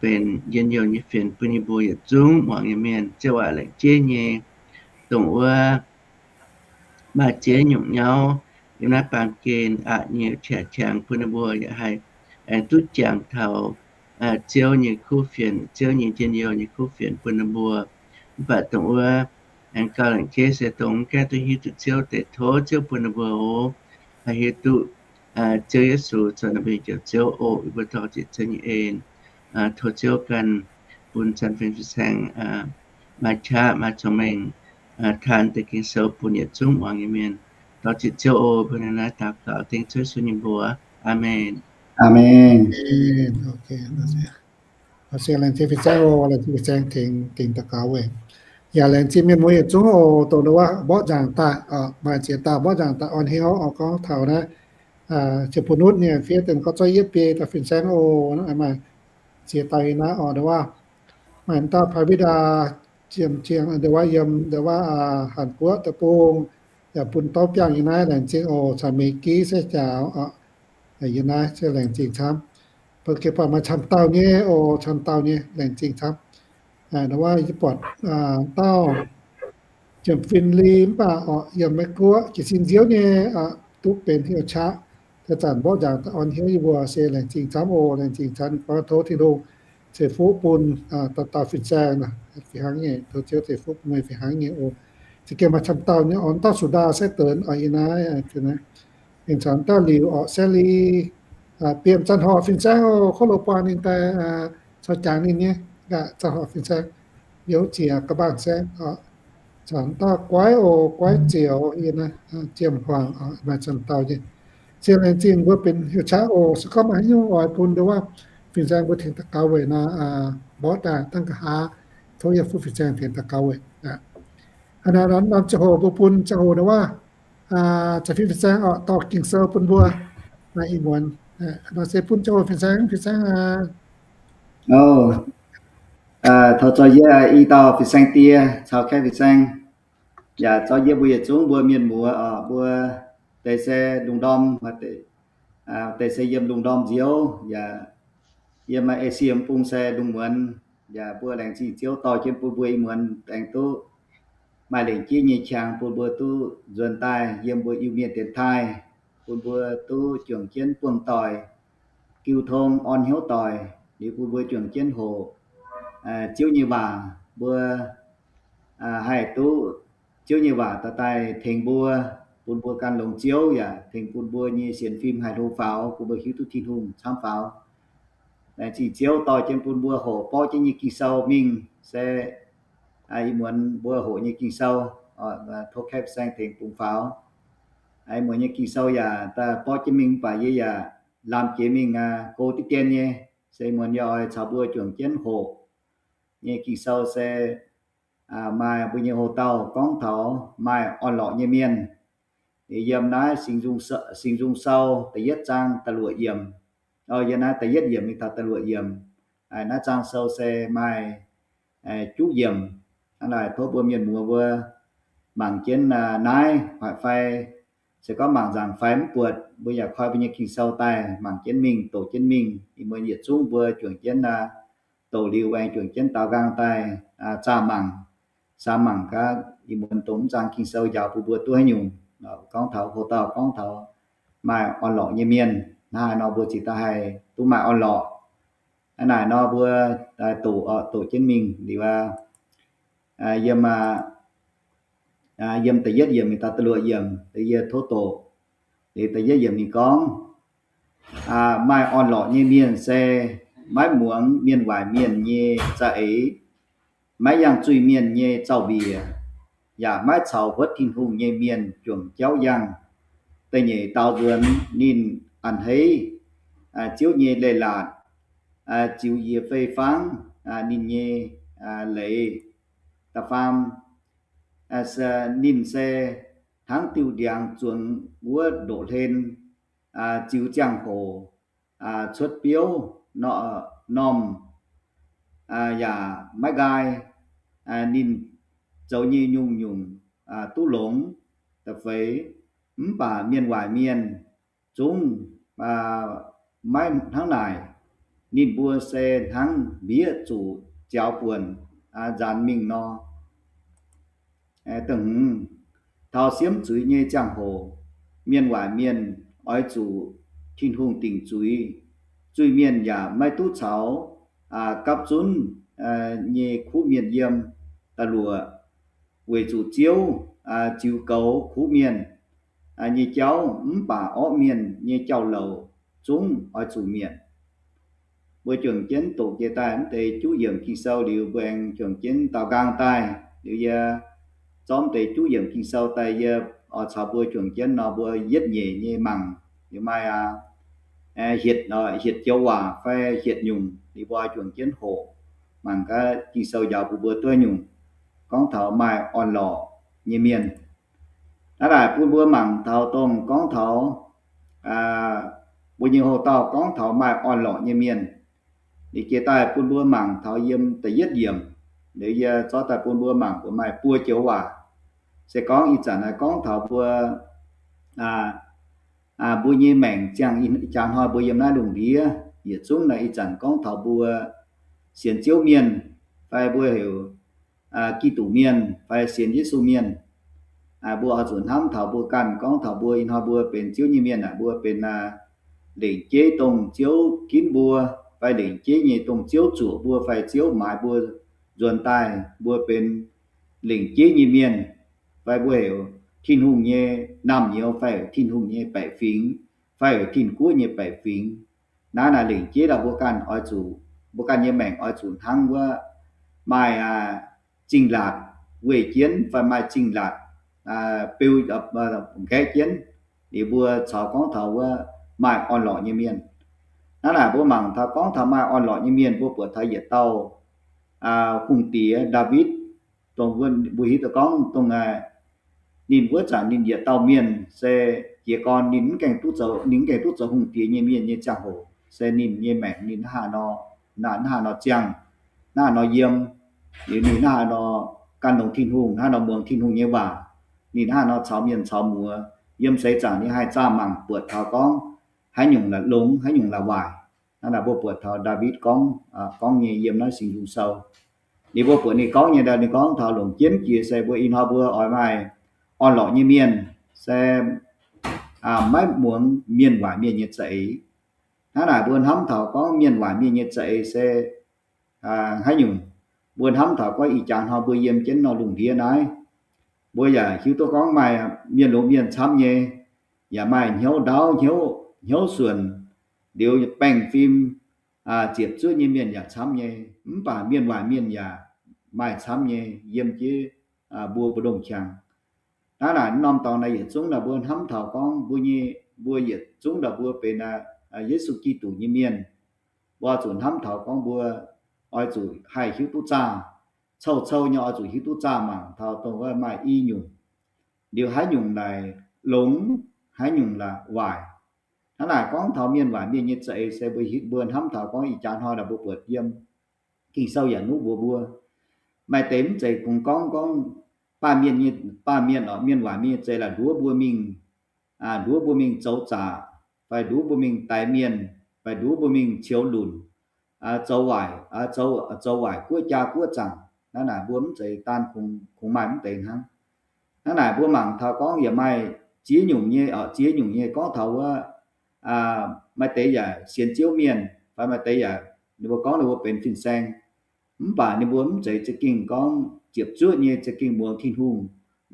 benx njien-youh nyei fienx bun yie mbuo yietc zungv muangx nyei mienh. Ziouv aac, laengz jeiv nyei dongh wuov maaih ziex nyungc nyauv yiem naaiv baamh gen aqc nyei qiex qangx bun ninh mbuo yaac haih aengx duqv jangx taux Ziouv nyei kuv fienx, Ziouv nyei njien-youh nyei kuv fienx bun ninh mbuo. Mv baac dongh wuov aengx gauh laengz jeiv se dongh mv gaengh duqv hiuv duqv Ziouv deix, tov Ziouv bun ninh mbuo oc haih hiuv duqv Ziouv Yesu zoux ninh mbuo nyei Njoux Ziouv oc. Yie mbuo dorh jienv Ziouv nyei en, tov Ziouv ganh bun zanc fin fin-saeng maaih qaqv maaih cong-mengh taan deix Ging-Sou bun yietc zungv muangx nyei mienh. Dorh jienv Ziouv oc, mbuo naaiv daux gaux dengv Ziouv Yesu nyei mbuox. Aamen. Aamen. Laengz zingh fin-saeng oc, laengz zingh fin-saeng tengx daux gaux weic. Yaac laengz zingh mienh muoz yietc zungv oc, dongh wuov mborqv nzaangc daaih, maaih ziex dauh mborqv nzaangc daaih orn hnyouv oc, gorngv taux naaiv ziouc bun nutv nyei fiev dien gorngv zorqv yietv biei daaih fin-saeng oc. Maaih ziex dauh yiem naaiv oc, dongh wuov maaih dauh Pavida, ziemx ziangx dongh wuov yiem dongh wuov Hàn Quốc deic-bung, yaac bun douv biangh yiem naaiv, laengz zingh oc. Caux Meiv Giv se jaax oc, yiem naaiv se laengz zingh camv. Bun gengh buatc maaih camv dauh nyei oc, camv dauh nyei laengz zingh camv. Dongh wuov yie buatc dauh ziemx fin-li mv baac oc yiem Meiv Guoqv jiez sin nziouv nyei, duqv benx hnyouv qaqv. Deix zanc mborqv nzaangc daaih orn hnyouv yie mbuo se laengz zingh camv oc, laengz zingh camv. Gorngv tov Tin-Hungh ceix fuqv bun dauh dauh fin-saeng, fih hnangv nyei, tov Ziouv ceix fuqv bun meih fih hnangv nyei oc. Za'gengh maaih camv dauh nyei oc, dauh Su'ndaa Saiv Deix oc, yie naaiv, aengx caux dauh Liuz oc, Sally, bieqc zanc horc fin-saeng oc, kov loz buangh ninh daaih caux jangx ninh nyei, zanc horc fin-saeng, youz jiex ga'mbaanh saengv oc, caux dauh Guaiv oc, Guaiv Ziouc, yie naaiv Jiem Huaang, maaih camv dauh nyei. Sienx laengz zingh mbuo benx hnyouv qaqv oc. Se gorngv maaih haaix nyungc oix bun nduov fin-saeng mbuo tengx daux gaux weic nor, mborqv daaih dangh nqa'haav, tov yie fuqv fin-saeng tengx daux gaux weic. Hnangv naaic nor, norm ziangh hoc mbuo bun ziangh hoc nduov, caux fin-saeng oc dorh Ging-Sou bun mbuo. Ih muonz nor se bun ziangh hoc fin-saeng, fin-saeng aac. Tov zorqv yie i dauh fin-saeng die caux kaeqv fin-saeng, yaac zorqv yie mbuo yietc zungv mbuo mienh muoz oc, mbuo deix se lungh ndorm, deix se yiem lungh ndorm nziouv, yaac yiem Esie bung se lungh muonz, yaac mbuo laengz zingh Ziouv dorh jienv bun mbuo ih muonz aengx duqv maaih lengc jeiv nyei qangx bun mbuo duqv nzuonx daaih yiem mbuo Iu-Mienh dienx taaih, bun mbuo duqv juangc jienv buangh doic, jiu tong orn hnyouv doic, liuz bun mbuo juangc jienv hoqc Ziouv nyei waac, mbuo haih duqv Ziouv nyei waac daaih daaih tengx mbuo, bun mbuo gan longx Ziouv, yaac tengx bun mbuo nyei sienx fim haih hlo faaux, bun mbuo hiuv duqv Tin-Hungh camv faaux. Laengz zingh Ziouv dorh jienv bun mbuo hoqc borqv jienv nyei Ging-Sou mingh se ih muonz mbuo hoqc nyei Ging-Sou, tov kaeqv fin-saeng tengx bungx faaux. Ih muonz nyei Ging-Sou yaac daaih borqv jienv mingh mv baac yie yaac lamh jiex mingh go diqv dien nyei. Se ih muonz yie oix caux mbuo juangc jienv hoqc nyei Ging-Sou se maaih mbuo nyei hoc dauh gorngv taux maaih orn-lorqc nyei mienh. Yiem naaiv Singx Nzung Sou da'yietv zaang da'luoqc yiemc, yiem naaiv da'yietv yiemc mingh taux da'luoqc yiemc, naaiv zaang sou se maaih juqv yiemc. Hnangv naaic tov mbuo mienh muoz mbuo mangc jienv naaiv fai se gorngv mangc nzaangc fai mv buatc, mbuo yaac koi mbuo nyei Ging-Sou daaih mangc jienv mingh, doqc jienv mingh. Ih muonz yietc zungv mbuo juangc jienv doqc liuz aengx juangc jienv daaux nqaang daaih zaah mangc, samx mangc gaax ih muonz dongh mv zaang Ging-Sou njaaux bun mbuo duqv haaix nyungc. Gorngv taux hoc dauh gorngv taux maaih orn-lorqc nyei mienh, hnangv haaix nor mbuo cingx daaih haih duqv maaih orn-lorqc. Hnangv naaic nor mbuo doqc, doqc jienv mingh liuz, yiem, yiem da'yietv yiemc mingh taux da'luoqc yiemc, yie tov doqc. Liuz da'yietv yiemc ninh gorngv, maaih orn-lorqc nyei mienh se maiv muangx mienh waaic mienh nyei za'eix, maiv yangh zuiz-mienh nyei zaux-mbiec, yaac maiv caux huotv Tin-Hungh nyei mienh juangc jauv yangh. Da'nyeic daaux nzuonx ninh a'hneiv Ziouv nyei leiz-latc, ziux yiez fei fangv ninh nyei leiz. Da'faam, ninh se hnangv diuh ndiangx zuangx wuov ndoqv hlen, ziux ziangh hoc cuotv biouv normh yaac maiv nqaai. Ninh zoux nyei nyungc-nyungc duqv longx. Da'feix, mv baac mienh waaic mienh zungv maiv hnangv naaic. Ninh mbuo se hnangv mbieqv zuqc nziaaux buonc nzaanx mingh nor. Da'hmz, taux siemv zuiz nyei ziangh hoc, mienh waaic mienh oix zuqc Tin-Hungh dingc zuiz. Zuiz-mienh yaac maiv duqv caux gapv zunv nyei kuv mienh yiem. Da'luoqc, weic zuqc Ziouv ziux goux kuv mienh nyei jauv, mv baac orqv mienh nyei jauv-louc zungv oix zuqc mietc. Mbuo juangc jienv doqc jiex daaih mv deix juqv yiemc Ging-Sou liuz, mbuo aengx juangc jienv daaux nqaang daaih. Liuz yie zorqv mv deix juqv yiemc Ging-Sou daaih, yie oix caux mbuo juangc jienv nor, mbuo yietv nyeic nyei mangc. Liuz maaih aqv, hietc, hietc joux waac fai hietc nyungc, liuz mbuo juangc jienv hoqc mangc gaax Ging-Sou njaaux bun mbuo duqv nyungc. Gorngv taux maaih orn-lorqc nyei mienh. Hnangv naaic bun mbuo mangc taux dongh gorngv taux mbuo nyei hoc dauh gorngv taux maaih orn-lorqc nyei mienh. Liuz jiex daaih bun mbuo mangc taux yiem da'yietv yiemc. Liuz yie zorqv daaih bun mbuo mangc, mbuo maaih buo joux waac. Se gorngv ih zanc naaiv gorngv taux mbuo, mbuo nyei maengc ziangh ih jaax hnoi mbuo yiem naaiv lungh ndiev, yietc zungv naaiv ih zanc gorngv taux mbuo sienx Ziouv mienh, fai mbuo heuc Giduc mienh fai sienx Yesu mienh. Mbuo oix zuqc hnamv taux mbuo ganh, gorngv taux mbuo ih hnoi mbuo benx Ziouv nyei mienh aeqv, mbuo benx lengc jeiv dongh Ziouv ginv mbuo. fai lengc jeiv nyei dongh Ziouv zuoqc mbuo fai Ziouv maaiz mbuo nzuonx daaih mbuo benx lengc jeiv nyei mienh, fai mbuo heuc Tin-Hungh nyei naamh nyouz fai heuc Tin-Hungh nyei baeqc fingx, fai heuc Tin-Guoqv nyei baeqc fingx. Naaiv naaic lengc jeiv daaih mbuo ganh oix zuqc, mbuo ganh nyei maengc oix zuqc hnangv wuov maaih zingh laatc weih jienv fai maaih zingh laatc beu nqaeqv jienv, liuz mbuo caux gorngv taux wuov maaih orn-lorqc nyei mienh. Naaiv naaic mbuo mangc taux gorngv taux maaih orn-lorqc nyei mienh, mbuo buatc taux yietc dauh hungh diex Ndaawitv, dongh mbuo hiuv duqv gorngv dongh ninh wuov zanc ninh yietc dauh mienh se jiez gorn ninh mv gaengh duqv zoux, ninh mv gaengh duqv zoux hungh diex nyei mienh nyei ziangh hoc se ninh nyei maengc ninh hnangv haaix nor, hnangv haaix nor ziangh, hnangv haaix nor yiem, liuz ninh hnangv haaix nor gan longx Tin-Hungh, hnangv haaix nor muangx Tin-Hungh nyei waac, ninh hnangv haaix nor caux mienh caux muoz, yiem seix zaangc ninh haih zaah mangc buatc taux gorngv haaix nyungc la'longx, haaix nyungc la'waaic. Hnangv naaic mbuo buatc taux Ndaawitv gorngv, gorngv nyei yiem naaiv Singx Nzung Sou. Liuz mbuo buatc ninh gorngv nyei, ninh gorngv taux longc jienv jiex se mbuo ih hnoi mbuo oix maaih orn-lorqc nyei mienh se maiv muangx mienh waaic mienh nyei za'eix. Hnangv naaic mbuo hnamv taux gorngv mienh waaic mienh nyei za'eix se haaix nyungc. Mbuo hnamv taux gorngv ih jaax hnoi mbuo yiem jienv nor lungh ndiev naaiv, mbuo yaac hiuv duqv gorngv maaih mienh longx mienh camv nyei, yaac maaih hnyouv ndaauv, hnyouv suonc, liuz baengh fim, ziepc zuoqv nyei mienh yaac camv nyei, mv baac mienh waaic mienh yaac maaih camv nyei yiem jienv mbuo mbu'ndongx qangx. Hnangv naaic norm dorngx naaic yietc zungv naaic mbuo hnamv taux gorngv mbuo nyei, mbuo yietc zungv naaic mbuo benx Yesu Giduc nyei mienh, mbuo oix zuqc hnamv taux gorngv mbuo oix zuqc haih hiuv duqv zaah, couv-couv nyei oix zuqc hiuv duqv zaah mangc taux dongh wuov maaih i nyungc, liuz haaix nyungc naaic longx, haaix nyungc naaic waaic. Hnangv naaic gorngv taux mienh waaic mienh nyei za'eix se mbuo, mbuo hnamv taux gorngv ih jaax hnoi naaic mbuo buatc yiem Ging-Sou yaac nuqv mbuox mbuo, maaih deix mv zeiz kungx gorngv, gorngv baamh mienh nyei, baamh mienh oc, mienh waaic mienh nyei za'eix la'nduov mbuo mingh, nduov mbuo mingh zoux zaqc, fai nduov mbuo mingh daix mienh, fai nduov mbuo mingh ceux lunc, zoux waaic, zoux waaic guoqv jaa guoqv zaangc. Hnangv naaic mbuo mv zeiz daan kungx, kungx maaih mv deix hnangv. Hnangv naaic mbuo mangc taux gorngv yaac maaih ziex nyungc nyei, ziex nyungc nyei gorngv taux wuov, maaih deix yaac sienx Ziouv mienh, fai maaih deix yaac ninh mbuo gorngv ninh mbuo benx fin-saeng. Mv baac ninh mbuo mv zeiz za'gengh gorngv ziepc zuoqv nyei za'gengh muangx Tin-Hungh,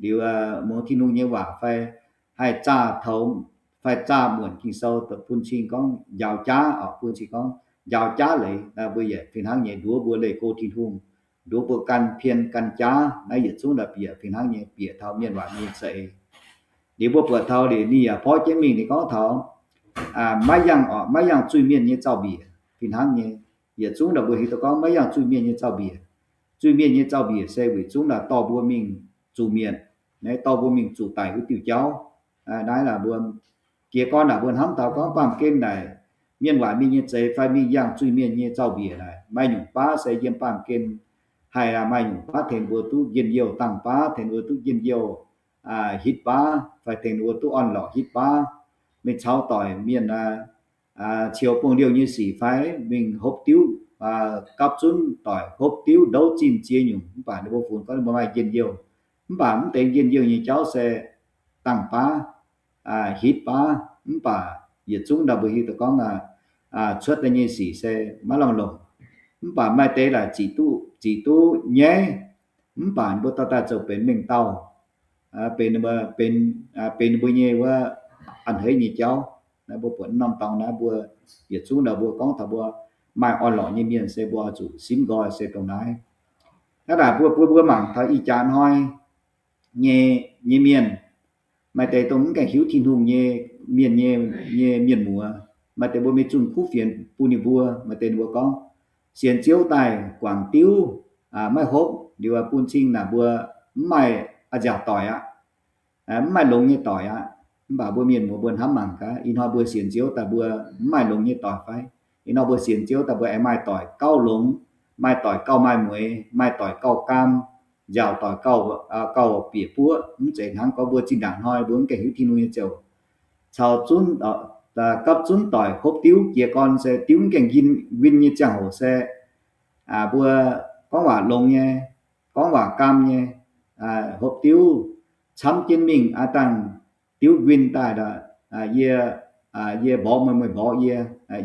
liuz muangx Tin-Hungh nyei waac fai haih zaah taux, fai zaah muonc Ging-Sou bun cing gorngv njaaux jaav oc, bun cing gorngv njaaux jaav leiz, mbuo yaac fih hnangv nyei nduov mbuo leih go Tin-Hungh, nduov mbuo gan pien gan jaav. Naaiv yietc zungv naaic bieqc fih hnangv nyei bieqc taux mienh waaic mienh za'eix. Liuz mbuo buatc taux liuz ninh yaac porv jienv mingh ninh gorngv taux maiv yangh oc, maiv yangh zuiz-mienh nyei zaux-mbiec fih hnangv nyei. Yietc zungv naaic mbuo hiuv duqv gorngv maiv yangh zuiz-mienh nyei zaux-mbiec. Zuiz-mienh nyei zaux-mbiec se weic zungv naaic dorh mbuo mingh zuqc mietc, naaiv dorh mbuo mingh zuqc daic wuov diuh jauv. Naaiv naaic mbuo jiez gorn naaic mbuo hnamv taux gorngv baamh gen naaic mienh waaic mienh nyei za'eix fai mingh yangh zuiz-mienh nyei zaux-mbiec naaic maaih nyungc baav se yiem baamh gen haih maaih nyungc baav tengx mbuo duqv njien-youh dangh baav, tengx mbuo duqv njien-youh hitv baav, fai tengx mbuo duqv orn-lorqc hitv baav. Mingh caux doic mienh ceux bongh liouh nyei sic fai mingh hopv diuv, gapv zunv doic hopv diuv ndouv zinh ziex nyungc, mv baac ninh mbuo funx gorngv ninh mbuo maaih njien-youh. Mv baac mv deix njien-youh nyei jauv se dangh baav, hitv baav, mv baac yietc zungv ndau mbuo hiuv duqv gorngv cuotv daaih nyei sic se maiv lamh longc. Mv baac maaih deix laaic zic duqv, zic duqv nyaiv, mv baac ninh mbuo dorh daaih zoux benx mengh dauh, benx, benx ninh mbuo nyei wuov a'hneiv nyei jauv. Naaiv mbuo buatc norm dorngx naaiv mbuo yietc zungv ndau mbuo gorngv taux mbuo maaih orn-lorqc nyei mienh se mbuo oix zuqc simv nqoi se dongh naaiv. Hnangv naaic mbuo, mbuo, mbuo mangc taux ih jaax hnoi nyei, nyei mienh, maaih deix dongh mv gaengh hiuv Tin-Hungh nyei mienh nyei, nyei mienh muoz, maaih deix mbuo mingh zunh kuv fienx bun ninh mbuo. Maaih deix ninh mbuo gorngv sienx Ziouv daaih guangc diuv, maiv hopv, liuz bun cing naaic mbuo mv maaih a'nziaauc doic aqv, mv maaih longx nyei doic aqv. Mv baac mbuo mienh muoz mbuo hnamv mangc gaax, ih hnoi mbuo sienx Ziouv daaih mbuo mv maaih longx nyei doic fai? Ih hnoi mbuo sienx Ziouv daaih mbuo aengx maaih doic gauh longx, maaih doic gauh maaih mueix, maaih doic gauh gaam, nziaauc doic gauh, gauh bieqc buoqv. Mv zeiz hnangv gorngv mbuo zinh ndaangc hnoi mbuo mv gaengh hiuv Tin-Hungh nyei ziouc caux zunv, gapv zunv doic hopv diuv jiez gorn se diuv mv gaengh win nyei ziangh hoc se mbuo gorngv waac longx nyei, gorngv waac gaam nyei, hopv diuv camv jienv mingh aqv. Dangh diuv win daaih, yie Yie mborqv meih, meih mborqv yie,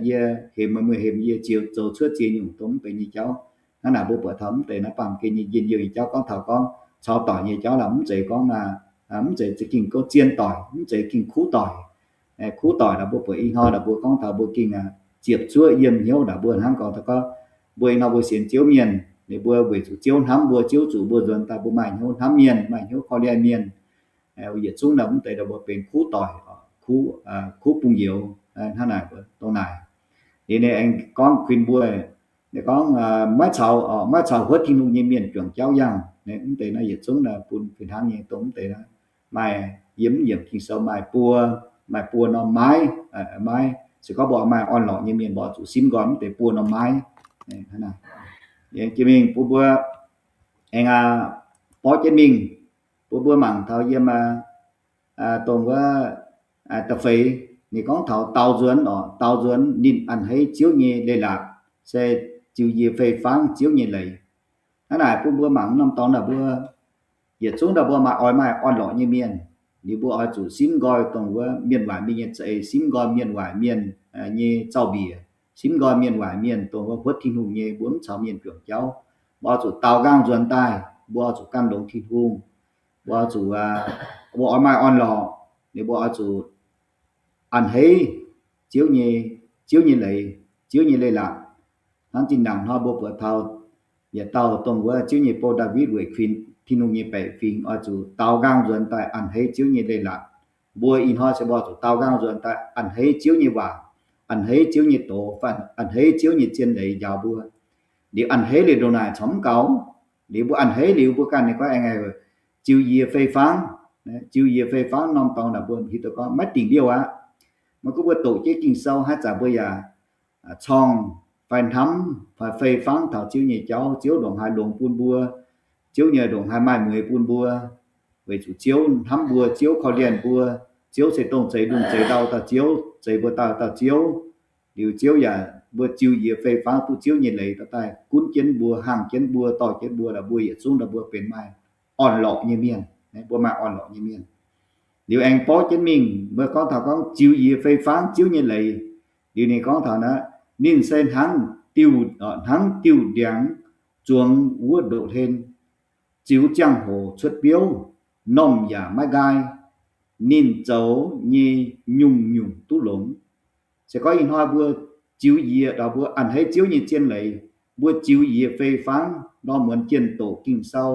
yie hemx meih, meih hemx yie, ziex zoux cuotv ziex nyungc dongh mv deix nyei jauv. Hnangv naaic mbuo buatc taux mv deix naaiv baamh gen nyei njien-youh nyei jauv gorngv taux gorngv caux doic nyei jauv lorqc, mv zeiz gorngv, mv zeiz za'gengh gorngv zien doic, mv zeiz gengh kuv doic. Kuv doic naaic mbuo buatc ih hnoi naaic mbuo gorngv taux mbuo gengh ziepc zuoqv yiem hnyouv naaic mbuo hnangv gorngv taux gorngv mbuo ih hnoi mbuo sienx Ziouv mienh, ninh mbuo weic zuqc Ziouv hnamv mbuo, Ziouv zuqc mbuo nzuonx daaih mbuo maaih hnyouv hnamv mienh, maaih hnyouv korv-lienh mienh. Yietc zungv naaiv mv deix naaic mbuo benx kuv doic, kuv bungx-youz hnangv naaic dongh naaic. Liuz ninh aengx gorngv kuinx mbuo, ninh gorngv, maiv caux, maiv caux huotv Tin-Hungh nyei mienh juangc jauv yangh. Mv deix naaiv yietc zungv naaiv bun fih hnangv nyei dongh mv deix naaiv maaih, yiem mv yiemc Ging-Sou maaih buo, maaih buo norm maiv, maiv. Se gorngv mbuo maaih orn-lorqc nyei mienh mbuo zuqc simv nqoi mv deix buo norm maiv. Jiex mingh bun mbuo aengx borqv jienv mingh, bun mbuo mangc taux yiem dongh wuov da'feix, ninh gorngv taux daaux nzuonx oc, daaux nzuonx ninh a'hneiv Ziouv nyei leiz-latc, se ziux yie fei fangv Ziouv nyei leiz. Hnangv naaic bun mbuo mangc norm dorngx naaic mbuo yietc zungv naaic mbuo maaih oix maaih orn-lorqc nyei mienh, liuz mbuo oix zuqc simv nqoi dongh wuov mienh waaic mienh nyei za'eix, simv nqoi mienh waaic mienh nyei zaux-mbiec, simv nqoi mienh waaic mienh dongh wuov huotv Tin-Hungh nyei, mbuo mv caux mienh juangc jauv. Mbuo oix zuqc daaux nqaang nzuonx daaih, mbuo oix zuqc gan longx Tin-Hungh. Mbuo oix zuqc, mbuo oix maaih orn-lorqc, liuz mbuo oix zuqc a'hneiv Ziouv nyei, Ziouv nyei leiz, Ziouv nyei leiz-latc. Hnangv zinh ndaangc hnoi mbuo buatc taux yietc dauh dongh wuov Ziouv nyei bou Ndaawitv weic kuinx Tin-Hungh nyei baeqc fingx oix zuqc daaux nqaang nzuonx daaih a'hneiv Ziouv nyei leiz-latc. Mbuo ih hnoi se mbuo zuqc daaux nqaang nzuonx daaih a'hneiv Ziouv nyei waac, a'hneiv Ziouv nyei doz, fai a'hneiv Ziouv nyei zien leiz njaaux mbuo. Liuz a'hneiv liuz ndongc naaic corc mv gaux. Liuz mbuo a'hneiv liuz mbuo ganh ninh gorngv aengx ziux yie fei fangv. Ziux yie fei fangv norm dorngx naaic mbuo hiuv duqv gorngv maiv dingc liouh aqv. Maiv gunv mbuo doqc jienv Ging-Sou haaix zanc mbuo yaac corngh fai hnamv fai fei fangv taux Ziouv nyei jauv, Ziouv ndongc haaix longx bun mbuo, Ziouv nyei ndongc haaix maaih mueiz bun mbuo, weic zuqc Ziouv hnamv mbuo, Ziouv korv-lienh mbuo, Ziouv se dongh zeix lungh zeix ndau dauh Ziouv, zeix mbuo dauh dauh Ziouv. Liuz Ziouv yaac mbuo ziux yie fei fangv duqv Ziouv nyei leiz daaih gunv jienv mbuo, hangh jienv mbuo, dorh jienv mbuo, mbuo yietc zungv mbuo benx maaih orn-lorqc nyei mienh. Mbuo maaih orn-lorqc nyei mienh. Liuz aengx borqv jienv mingh, mbuo gorngv taux gorngv ziux yie fei fangv Ziouv nyei leiz. Liuz ninh gorngv taux naaiv, ninh se hnangv diuh, hnangv diuh ndiangx zuangx wuov ndoqv-hlen, ziux ziangh hoc cuotv biouv, normh yaac maiv nqaai. Ninh zoux nyei nyungc-nyungc duqv longx. Se gorngv ih hnoi mbuo ziux yie, mbuo a'hneiv Ziouv nyei zien leiz, mbuo ziux yie fei fangv lorz muonz jienh doqc Ging-Sou,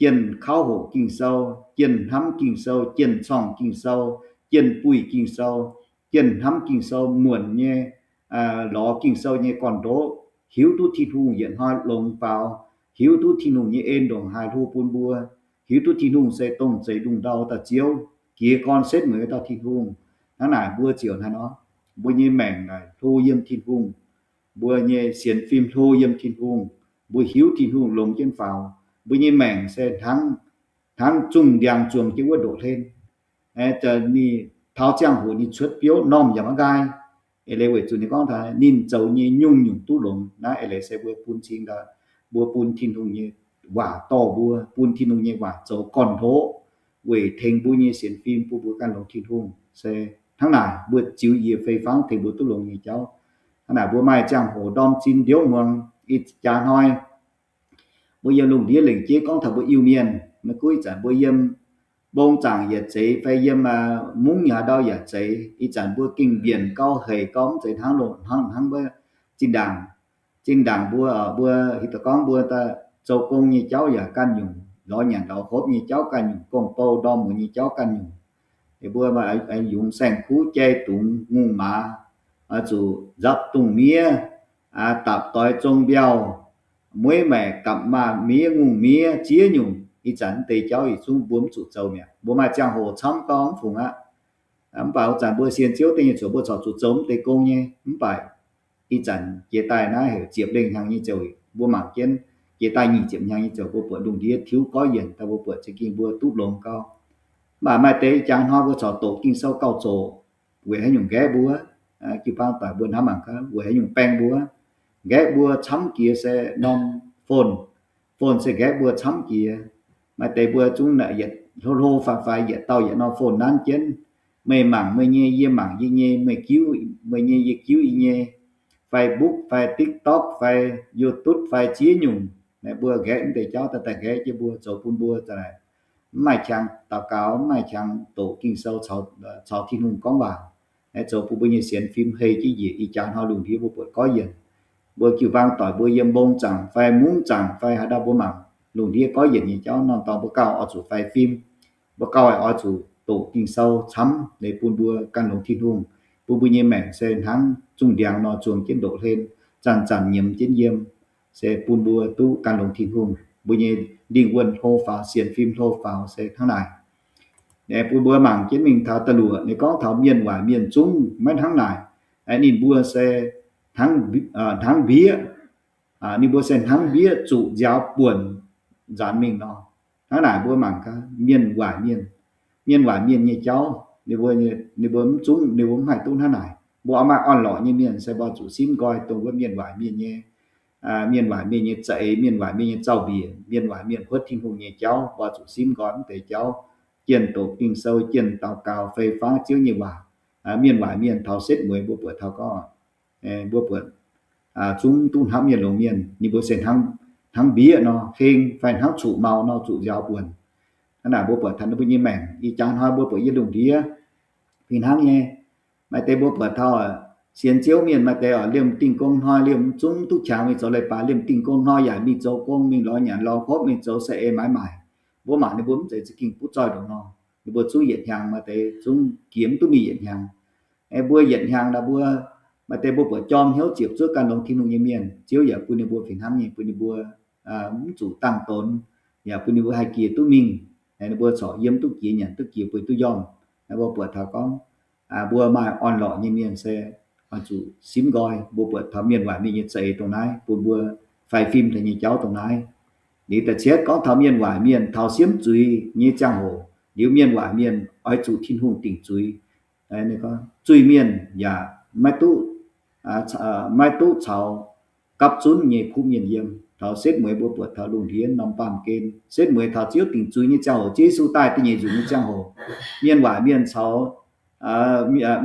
jienh kauv hoqc Ging-Sou, jienh hnamv Ging-Sou, jienh corngh Ging-Sou, jienh buih Ging-Sou, jienh hnamv Ging-Sou muonc nyei, lorz Ging-Sou nyei gorn-ndoqv, hiuv duqv Tin-Hungh yietc hnoi longx faaux, hiuv duqv Tin-Hungh nyei en ndongc haaix hlo bun mbuo, hiuv duqv Tin-Hungh se dongh zeix lungh ndau dauh Ziouv, jiez gorn setv mueiz dauh Tin-Hungh. Hnangv naaic mbuo ziouc hnangv nor, mbuo nyei maengc naaic hlo yiem Tin-Hungh, mbuo nyei sienx fim hlo yiem Tin-Hungh, mbuo hiuv Tin-Hungh longx jienv faaux, mbuo nyei maengc se hnangv, hnangv zungh ndiangx zuangx jienv wuov ndoqv-hlen. Ninh taux ziangh hoc ninh cuotv biouv normh yaac maiv nqaai. Eix leiz weic zuqc ninh gorngv taux ninh zoux nyei nyungc-nyungc duqv longx. Naaiv eix leiz se mbuo bun cing daaih, mbuo bun Tin-Hungh nyei waac dorh mbuo, bun Tin-Hungh nyei waac zoux gorn-ndoqv weic tengx mbuo nyei sienx fim bun mbuo ganh longx Tin-Hungh. Se hnangv naaic mbuo ziux yie fei fangv tengx mbuo duqv longx nyei jauv. Hnangv naaic mbuo maaih ziangh hoc ndorm zinh ndiouv muangx ih jaax hnoi mbuo yiem lungh ndiev lengc jeiv gorngv taux mbuo Iu-Mienh, maiv gunv ih zanc mbuo yiem mbong zaangc yaac zeiz fai yiem mungv haaix ndau yaac zeiz, ih zanc mbuo gengh mbienc gau hec gau, mv zeiz hnangv loz hnangv hnangv wuov zinh ndaangc. Zinh ndaangc mbuo, mbuo hiuv duqv gorngv mbuo zoux gong nyei jauv yaac ganh nyungc, lorz nyanc lorz hopv nyei jauv ganh nyungc, gong-bou ndorm muonz nyei jauv ganh nyungc. Mbuo yungz saeng-kuv, jai dungz, ngongh maaz, zuqc nzapv dungz miev, dapc doix zong mbiauh, mueiv maengc gapv maaz miev ngongh miev ziex nyungc. Ih zanc mv deix jauv yietc zungv mbuo mv zuqc zoux mi'aqv. Mbuo maaih ziangh hoc camv gau mv fungc aqv. Mv baac wuov zanc mbuo sienx Ziouv deix nyei zuqc mbuo corc zuqc zoux mv deix gong nyei. Mv baac ih zanc jiex daaih naaiv heuc ziepc lengh hnyangx nyei ziouc, mbuo mangc jienv jiex daaih nyic ziepc hnyangx nyei ziouc mbuo buatc lungh ndiev tiuv goiv yienc daaih, mbuo buatc za'gengh mbuo duqv longx gau. Mv baac maaih deix ih jaax hnoi mbuo corc doqc Ging-Sou gauh zoqc, weic haaix nyungc nqaeqv mbuo? Jiu-baang doic mbuo hnamv mangc gaax weic haaix nyungc baeng mbuo? Nqaeqv mbuo camv jiex se norm phone. Phone se nqaeqv mbuo camv jiex. Maaih deix mbuo zungv yietc hlo hlo faix faix yietc dauh yietc norm phone nanv jienv. meih mangc meih nyei, yie mangc yie nyei, meih giuv meih nyei, yie giuv yie nyei, Facebook fai TikTok fai YouTube fai ziex nyungc, naaiv mbuo nqaeqv mv deix jauv daaih, daaih nqaeqv jienv mbuo, zoux bun mbuo mv maaih qangx daux gaux, mv maaih qangx doqc Ging-Sou, caux Tin-Hungh gorngv waac. Naaiv zoux bun mbuo nyei sienx fim hei jienv njiec. Ih jaax hnoi lungh ndiev mbuo buatc gorqv-yienc, mbuo jiu-baang doic mbuo yiem mbong zaangc fai mungv zaangc fai haaix ndau mbuo mangc lungh ndiev gorqv-yienc nyei jauv, norm dorngx mbuo gauh oix zuqc faix fim. Mbuo gauh oix zuqc doqc Ging-Sou camv, leiz bun mbuo gan longx Tin-Hungh, bun mbuo nyei maengc se hnangv zungh ndiangx nor zuangx jienv ndoqv hlen, zanc-zanc nyiemz jienv yiem, se bun mbuo duqv gan longx Tin-Hungh. Mbuo nyei lingh wuonh hlo faaux, sienx fim hlo faaux se hnangv naaic. Bun mbuo mangc jienv mingh taux da'luoqc, ninh gorngv taux mienh waaic mienh zungv maiv hnangv naaic. Ninh mbuo se hnangv mbieqv, ninh mbuo se hnangv mbieqv zuqc nziaaux buonc nzaanx mingh nor. Hnangv naaic mbuo mangc gaax mienh waaic mienh, mienh waaic mienh nyei jauv, ninh mbuo mv zungv, ninh mbuo mv haih duqv hnangv naaic. Mbuo oix maaih orn-lorqc nyei mienh se mbuo zuqc simv nqoi dongh wuov mienh waaic mienh nyei, mienh waaic mienh nyei za'eix, mienh waaic mienh nyei zaux-mbiec, mienh waaic mienh huotv Tin-Hungh nyei jauv, mbuo zuqc simv nqoi mv deix jauv, jienh doqc Ging-Sou, jienh daux gaux, fei fangv Ziouv nyei waac. Mienh waaic mienh taux setv mueiz mbuo buatc taux gorngv, mbuo buatc zungv duqv hnamv mienh longx mienh, ninh mbuo se hnangv mbieqv nor heng fai hnangv cuqv-mau nor zuqc nziaaux buonc. Hnangv naaic mbuo buatc taux ninh mbuo nyei maengc. Ih jaax hnoi mbuo buatc yiem lungh ndiev fih hnangv nyei. Maaih deix mbuo buatc taux sienx Ziouv mienh maaih deix oc, liemh Dingh Gong Hnoi liemh zungv duqv qangx mingh zoux leiz-baaix, liemh Dingh Gong Hnoi yaac mingh zoux gong, mingh lorz nyanc lorz hopv, mingh zoux saeng-eix maaiz maaic. Mbuo mangc ninh mbuo mv zeiz za'gengh butv zoih ndongc nor. Ninh mbuo zungv yietc hnyangx, maaih deix zungv jiex mv duqv mingh yietc hnyangx. Aeqv, mbuo yietc hnyangx naaic mbuo, maaih deix mbuo buatc jorm hnyouv ziepc zuoqv gan longx Tin-Hungh nyei mienh, Ziouv yaac bun ninh mbuo fih hnangv nyei, bun ninh mbuo mv zuqc dangh donx, yaac bun ninh mbuo haih jiex duqv mingh, ninh mbuo corc yiem duqv jiex, nyanc duqv jiex, bueix duqv njormh. Mbuo buatc taux gorngv mbuo maaih orn-lorqc nyei mienh se oix zuqc simv nqoi. Mbuo buatc taux mienh waaic mienh nyei za'eix dongh naaiv, bun mbuo faix fim taux nyei jauv dongh naaiv. Liuz da'cietv gorngv taux mienh waaic mienh taux siemv zuiz nyei ziangh hoc, liuz mienh waaic mienh oix zuqc Tin-Hungh dingc zuiz. Zuiz-mienh yaac maiv duqv, maiv duqv caux gapv zunv nyei kuv mienh yiem. Taux setv mueiz mbuo buatc taux lungh ndiev norm baamh gen, setv mueiz taux Ziouv dingc zuiz nyei ziangh hoc, Ziouv Yesu daaih da'nyeic nzunc nyei ziangh hoc, mienh waaic mienh caux,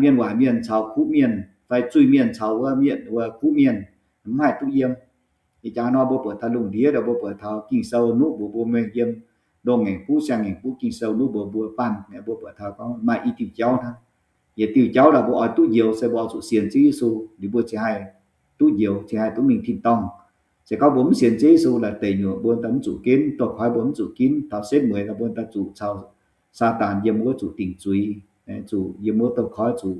mienh waaic mienh caux kuv mienh, fai zuiz-mienh caux wuov mienh, wuov kuv mienh, mv haih duqv yiem. Ih jaax nor mbuo buatc taux lungh ndiev, mbuo buatc taux Ging-Sou nuqv mbuox mbuo mengh yiem ndongh ngaengc buv siang-ngaengc buv Ging-Sou nuqv mbuox mbuo, baamh mbuo buatc taux gorngv maaih i diuh jauv hnangv. Yietc diuh jauv naaic mbuo oix duqv njoux se mbuo oix zuqc sienx Ziouv Yesu, liuz mbuo ziouc haih duqv njoux, ziouc haih duqv mingh tin-dorngh. Se gorngv mbuo mv sienx Ziouv Yesu naaic, deic nyuoqc mbuo daaih mv zuqc ginv, dorh koiv mbuo mv zuqc ginv, taux setv mueiz mbuo daaih zuqc caux Saadaan yiem wuov zuqc dingc zuiz, zuqc yiem wuov dorh koiv zuqc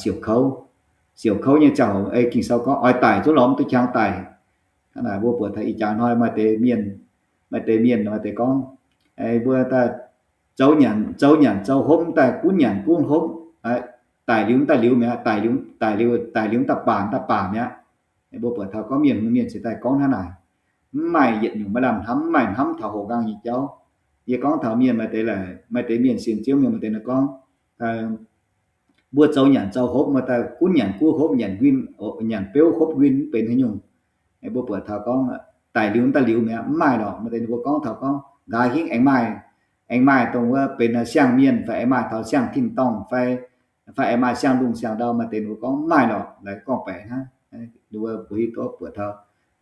siouc kouv. Siouc kouv nyei ziangh hoc ei Ging-Sou gorngv oix daic zungv lorz mv duqv qangx daic. Hnangv naaic mbuo buatc taux ih jaax hnoi maaih deix mienh, maaih deix mienh maaih deix gorngv, mbuo daaih zoux nyanc zoux nyanc zoux hopv, daaih gunv nyanc gunv hopv, daic liuz daaih liuz mi'aqv, daic liuz daaih liuz, daic liuz daaih baanc daaih baanc mi'aqv. Mbuo buatc taux gorngv mienh hungh mienh cingx daaih gorngv hnangv naaic. Mv maaih yietc nyungc maaih lamh hnamv, mv maaih hnamv taux hoqc nqaang nyei jauv. Yie gorngv taux mienh maaih deix, maaih deix mienh sienx Ziouv mienh maaih deix naaic gorngv, mbuo zoux nyanc zoux hopv, mbuo daaih gunv nyanc gunv hopv, nyanc nquin, nyanc beuv hopv nquin mv benx haaix nyungc. Mbuo buatc taux gorngv daic liuz daaih liuz mi'aqv, mv maaih lorqc. Maaih deix ninh mbuo gorngv taux gorngv nqa'haav hingv aengx maaih, aengx maaih dongh wuov benx siang-mienh fai aengx maaih taux siang-tin-dorngh fai, fai aengx maaih siang-lungh siang-ndau. Maaih deix ninh mbuo gorngv mv maaih lorqc, laaix gorngv-baeqc hnangv. Ninh mbuo mbuo hiuv duqv buatc taux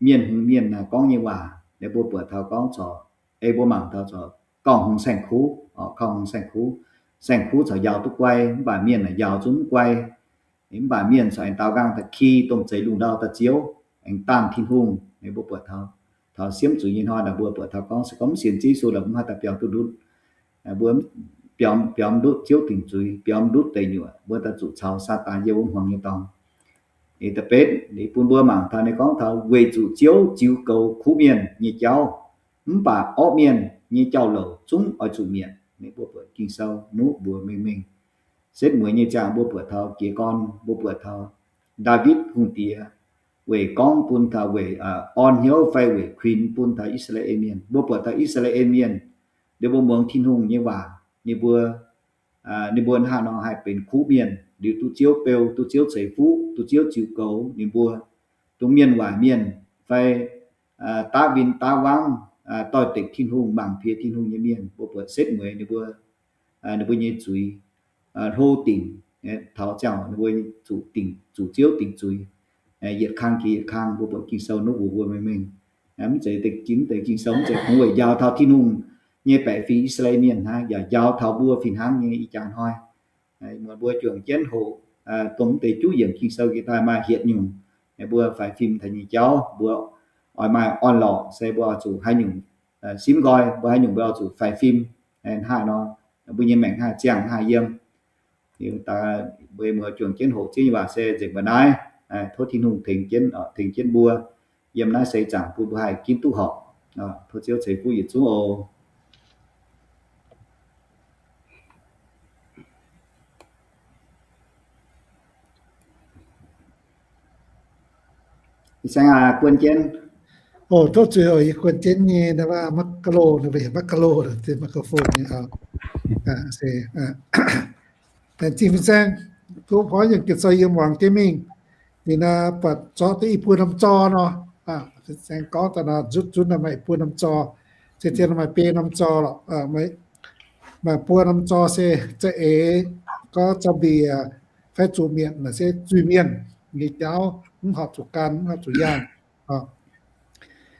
mienh hungh mienh naaic gorngv nyei waac, ninh mbuo buatc taux gorngv corc, ei mbuo mangc taux corc gauh hngongx saeng-kuv, gauh hngongx saeng-kuv. Saeng-kuv corc njaaux duqv guai, mv baac mienh naaic njaaux zungv mv guai. Mv baac mienh corc aengx daaux nqaang daaih ki dongh zeix lungh ndau daaih ziouv, aengx daanh Tin-Hungh. Mbuo buatc taux, taux siemv zuiz nyei hnoi naaic mbuo buatc taux gorngv se gorngv mv sienx Ziouv Yesu lorqc mv haih daaih biaux duqv ndutv. Mbuo biaux, biaux ndutv Ziouv dingc zuiz, biaux ndutv deic nyuoqc, mbuo daaih zuqc caux Saadaan yiem wuov hmuangx nyei dorngx. Da'betv, bun mbuo mangc taux ninh gorngv taux weic zuqc Ziouv ziux goux kuv mienh nyei jauv, mv baac orqv mienh nyei jauv-louc zungv oix zuqc mietc. Mbuo buatc Ging-Sou nuqv mbuox mengh mengh. Setv mueiz nyei ziangh mbuo buatc taux jiez gorn, mbuo buatc taux Ndaawitv Hungh Diex weic gorngv bun taux weic orn hnyouv fai weic kuinx bun taux I^saa^laa^en Mienh. Mbuo buatc taux I^saa^laa^en Mienh, ninh mbuo muangx Tin-Hungh nyei waac, ninh mbuo, ninh mbuo hnangv nor haih benx kuv mienh, liuz duqv Ziouv beu, duqv Ziouv ceix fuqv, duqv Ziouv ziux goux ninh mbuo. Dongh mienh waaic mienh fai daav win daav wangv, doix-dekc Tin-Hungh, mangc piex Tin-Hungh nyei mienh, mbuo buatc setv mueiz ninh mbuo, ninh mbuo nyei zuiz, hlo dingc, taux ziangh hoc ninh mbuo zuqc dingc, zuqc Ziouv dingc zuiz. Yietc kang jiex yietc kang mbuo buatc Ging-Sou nor mbuox mbuo mengh mengh. Mv zeiz deix, mv zeiz Ging-Sou mv zeiz kungx weic njaaux taux Tin-Hungh nyei baeqc fingx I^saa^laa^en Mienh hnangv, yaac njaaux taux mbuo fih hnangv nyei ih jaax hnoi. Mbuo juangc jienv hoqc dongh mv deix juv yiemc Ging-Sou jiex daaih maaih hietc nyungc, mbuo faix fim taux nyei jauv, mbuo oix maaih orn-lorqc se mbuo oix zuqc haaix nyungc simv nqoi, mbuo haaix nyungc mbuo oix zuqc faix fim. Hnangv nor, mbuo nyei maengc haih ziangh haih yiem. Liuz daaih mbuo muoz juangc jienv hoqc Ziouv nyei waac se nzengc mbuo naaiv. Tov Tin-Hungh tengx jienv, tengx jienv mbuo yiem naaiv seix zaangc bun mbuo haih ginv duqv horpc. Tov Ziouv ceix fuqv yietc zungv oc. Ih saeng aa, guon jienv. Oc, tov zuiz oc, yie guon jienv nyei, naaiv waac maiv ga'loh, naaiv waac maiv ga'loh, microphone nyei. Laengz zingh fin-saeng, duqv porv yiem Ging-Sou yiem wangc jienv mingh. Ninh naaiv buatc zorqv duqv i buo norm zor nor. Fin-saeng gorngv daaih nor, nzutv zunv naaiv maaih i buo norm zor, se zien maaih biei norm zor lorqc. Maaih buo norm zor se za'eix gorngv zaux-mbiec fai zuqc mietc naaic se zuiz-mienh nyei jauv, mv horpc zuqc gan, mv horpc zuqc yaangh.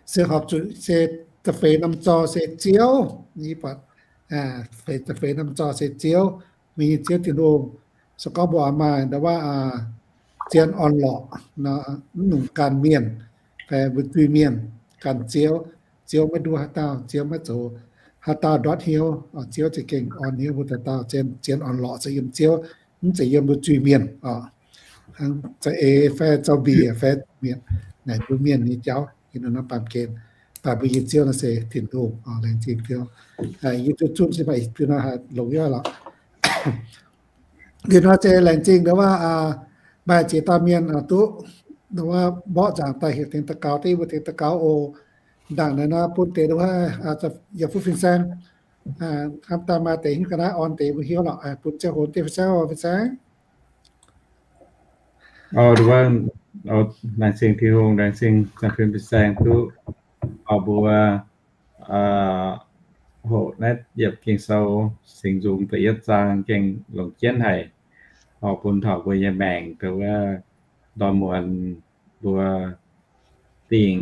Se horpc zuqc se da'feix norm zor se Ziouv, feix, da'feix norm zor se Ziouv, mingh nyei Ziouv Tin-Hungh. Se gorngv mbuo maaih ndau wuov zien orn-lorqc, mv nungx gan mienh, fai mbuo zuiz-mienh, gan Ziouv, Ziouv maiv nduov haaix dauh, Ziouv maiv zoux haaix dauh ndortv hnyouv. Ziouv za'gengh orn hnyouv mbuo dauh dauh. Zien, zien orn-lorqc se yiem Ziouv, mv zeiz yiem mbuo zuiz-mienh oc. Hnangv za'eix fai zaux-mbiec fai mietc naaic mbuo mienh nyei jauv, yiem naaiv norm baamh gen. Daaih mbuo nyei Ziouv naaiv se Tin-Hungh oc. Laengz zingh Ziouv. Yie duqv zunv se maaih i buo nor haih longx yaac lorqc. Liuz nor se laengz zingh ndau wuov maaih ziex dauh mienh duqv ndau wuov mborqv nzaangc daaih heuc tengx daux gaux, deix mbuo tengx daux gaux oc. Ndaangc naaiv nor bun deix ndau wuov yaac fuqv fin-saeng, hnamv daaih maaih deix hiuv ga'naaiv orn deix mbuo hnyouv lorqc. Bun ziangh hoc deix fin-saeng oc, fin-saeng. Laengz zingh Tin-Hungh, laengz zingh Zaangc Fin fin-saeng duqv oix mbuo hoqc naaiv yiemc Ging-Sou Singx Nzung da'yietv zaang gengh longc jienv haic, oix bun taux mbuo nyei maengc ndau wuov ndorm muonz mbuo dingc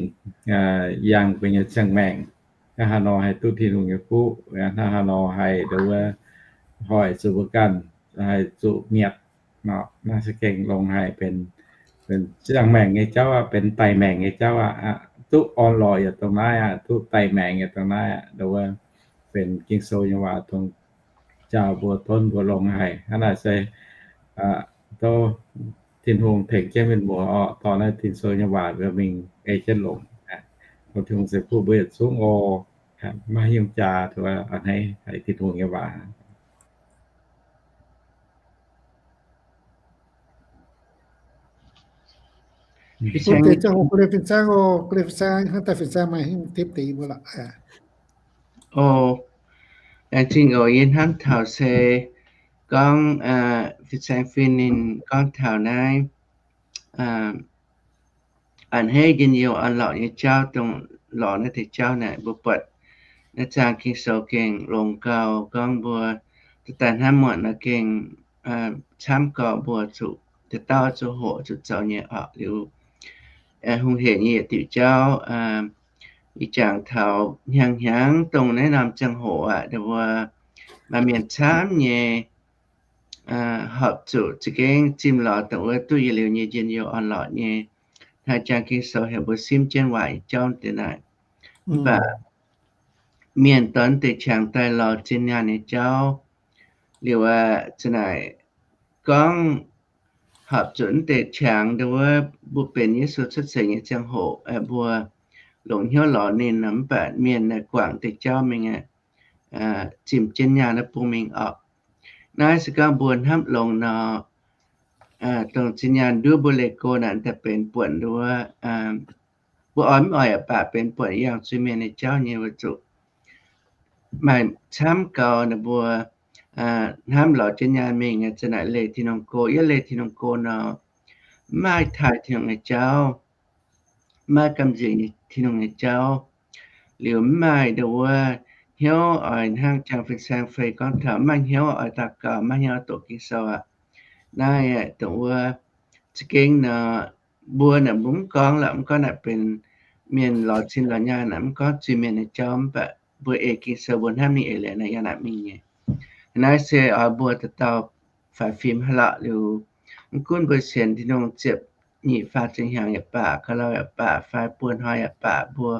yangh mbuo nyei ziangh maengc. Hnangv haaix nor haih duqv Tin-Hungh nyei fuqv, hnangv haaix nor haih ndau wuov hoic zuqc mbuo ganh haih zuqc mietc. Naaiv se gengh longx haic, benx, benx ziangh maengc nyei jauv aqv, benx daic maengc nyei jauv aqv. Duqv orn-lorqc yaac dongh naaiv aqv, duqv daic maengc yaac dongh naaiv aqv. Ndau wuov benx Ging-Sou nyei waac dongh njaaux mbuo, tonv mbuo longx haic. Hnangv naaic se tov Tin-Hungh tengx jienv mienh muoz oc, dorh naaiv Ging-Sou nyei waac mbuo mingh ei jienv longx. Tov Tin-Hungh ceix fuqv mbuo yietc zungv oc. Maiv hingh jaax, a'hneiv haiz Tin-Hungh nyei waac. Fin-saeng, fin-saeng oc, fin-saeng, hnangv daaih fin-saeng maaih hingv tipv deix mbuo lorqc. Oc, laengz zingh oc. Yie hnamv taux se gorngv fin-saeng fin ninh gorngv taux naaiv a'hneiv njien-youh orn-lorqc nyei jauv, dongh lorz naaiv deix jauv naaic, mbuo buatc naaiv zaang Ging-Sou gengh longx gau, gorngv mbuo daaih hnamv muonc nor gengh camv gau, mbuo zuqc dauh dauh zuqc hoqc zuqc zoux nyei oc. Liuz hungh hec nyei yietc diuc jauv, ih jangx taux hnyangx-hnyangx dongh naaiv norm ziangh hoc aqv, mbuo maaih mienh camv nyei horpc zuqc za'gengh zimh lorz dongh wuov duqv yietc liuz nyei njien-youh orn-lorqc nyei. Hnangv zaang Ging-Sou heuc mbuo simv jienv waaic nyei jauv deix naaic. Mv baac mienh dorh deix qangx daaih lorz zinh nyaanh nyei jauv. Liuz aqv, za'naaic gorngv horpc zuqc deix qangx ndau wuov mbuo benx Yesu cuotv seix nyei ziangh hoc, mbuo longc hnyouv lorz ninh nor, mv baac mienh naaic guangc deix jauv mingh aqv, zimh jienv nyaanh naaiv bung mingh orqc. Naaiv se gorngv mbuo hnamv longx nor, dongh zinh nyaanh nduov mbuo leih go naaic daaih benx buonc nduov, mbuo oix mv oix aqv baac benx buonc yangh zuiz-mienh nyei jauv nyei, weic zuqc maaih camv gau ninh mbuo hnamv lorz jienv nyaanh mingh aqv, za'naaic leih Tin-Hungh go. Yie leih Tin-Hungh go nor, mv maaih taaih Tin-Hungh nyei jauv, mv maaih gamh nziex Tin-Hungh nyei jauv, liuz mv maaih ndau wuov hnyouv oix hnangv jangx fin-saeng fei gorngv taux, maiv maaih hnyouv oix daux gaux, maiv maaih hnyouv doqc Ging-Sou aqv. Naaiv dongh wuov za'gengh nor, mbuo naaic mbuo mv gorngv lorqc, mv gorngv naaic benx mienh lorz cin lorz nyaanh naaic, mv gorngv zuiz-mienh nyei jauv, mv baac mbuo ei Ging-Sou mbuo hnamv ninh eix leiz naaic yaac naaic mingh nyei. Naaiv se oix mbuo dauh dauh faix fim haaix lorqc liuz, mv gunv mbuo sienx Tin-Hungh ziepc nyeic faah ziepc hnyangx yaac baac, ga'lauh yaac baac, fai buo hnoi yaac baac, mbuo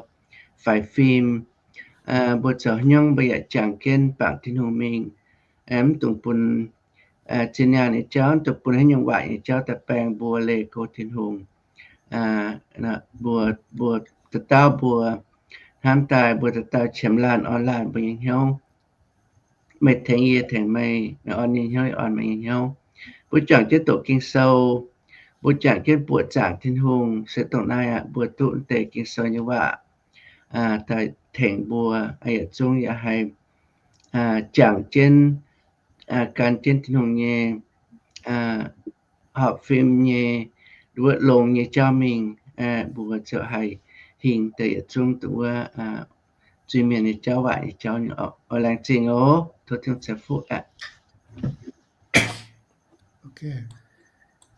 faix fim, mbuo zoux haaix nyungc mbuo yaac jangx jienv bangc Tin-Hungh mingh, mv dungx bun zinh nyaanh nyei jauv, mv dungx bun haaix nyungc waaic nyei jauv daaih baeng mbuo leih go Tin-Hungh. Mbuo, mbuo dauh dauh mbuo hnamv daaih, mbuo dauh dauh qiemx laanh orn laanh mbuo nyei hnyouv. Meih tengx yie, yie tengx meih, meih orn yie nyei hnyouv, yie orn meih nyei hnyouv. Mbuo juangc jienv doqc Ging-Sou, mbuo juangc jienv buoqc zaangc Tin-Hungh, se dongh naaiv aqv, mbuo duqv deix Ging-Sou nyei waac daaih tengx mbuo, yietc zungv yaac haih jangx jienv, gan jienv Tin-Hungh nyei horpc fim nyei, wuov longx nyei jauv mingh, mbuo ziouc haih hingh deix yietc zungv dongh wuov zuiz-mienh nyei jauv, waaic nyei jauv nyei oc. Laengz zingh oc. Tov Tin-Hungh ceix fuqv aqv.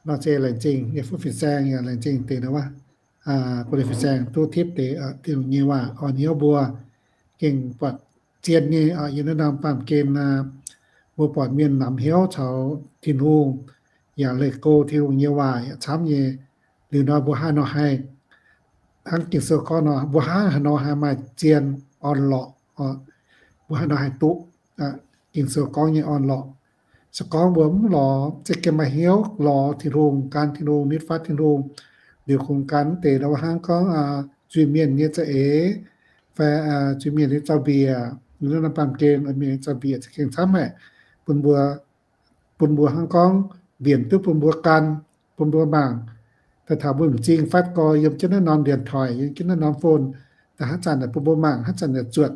Nor se laengz zingh nyei fuqv fin-saeng, yaac laengz zingh deix wuov, bun fin-saeng duqv tipv deix Tin-Hungh nyei waac orn hnyouv mbuo, gengh buatc zien nyei. Yiem naaiv norm baamh gen mbuo buatc mienh namx hnyouv caux Tin-Hungh, yaac leih go Tin-Hungh nyei waac yaac camv nyei. Liuz nor mbuo haaix nor haih, hnangv Ging-Sou gorngv nor, mbuo hnangv haaix nor haih maaih zien orn-lorqc, mbuo haaix nor haih duqv Ging-Sou gorngv nyei orn-lorqc. Se gorngv mbuo mv lorz, za'gengh maaih hnyouv lorz Tin-Hungh, gan Tin-Hungh, nitv fatv Tin-Hungh, liuz kungx gan deix nor hnangv gorngv zuiz-mienh nyei za'eix, fai zuiz-mienh nyei zaux-mbiec, liuz naaiv norm baamh gen mienh nyei zaux-mbiec za'gengh camv haic, bun mbuo bun mbuo hnangv gorngv mbienc duqv bun mbuo gan, bun mbuo mangc. Daaih taux mbuo m'zing fatv gorx yiem jienv naaiv norm điện thoại, yiem jienv naaiv norm phone, daaih haaix zanc yaac bun mbuo mangc, haaix zanc yaac zuotc,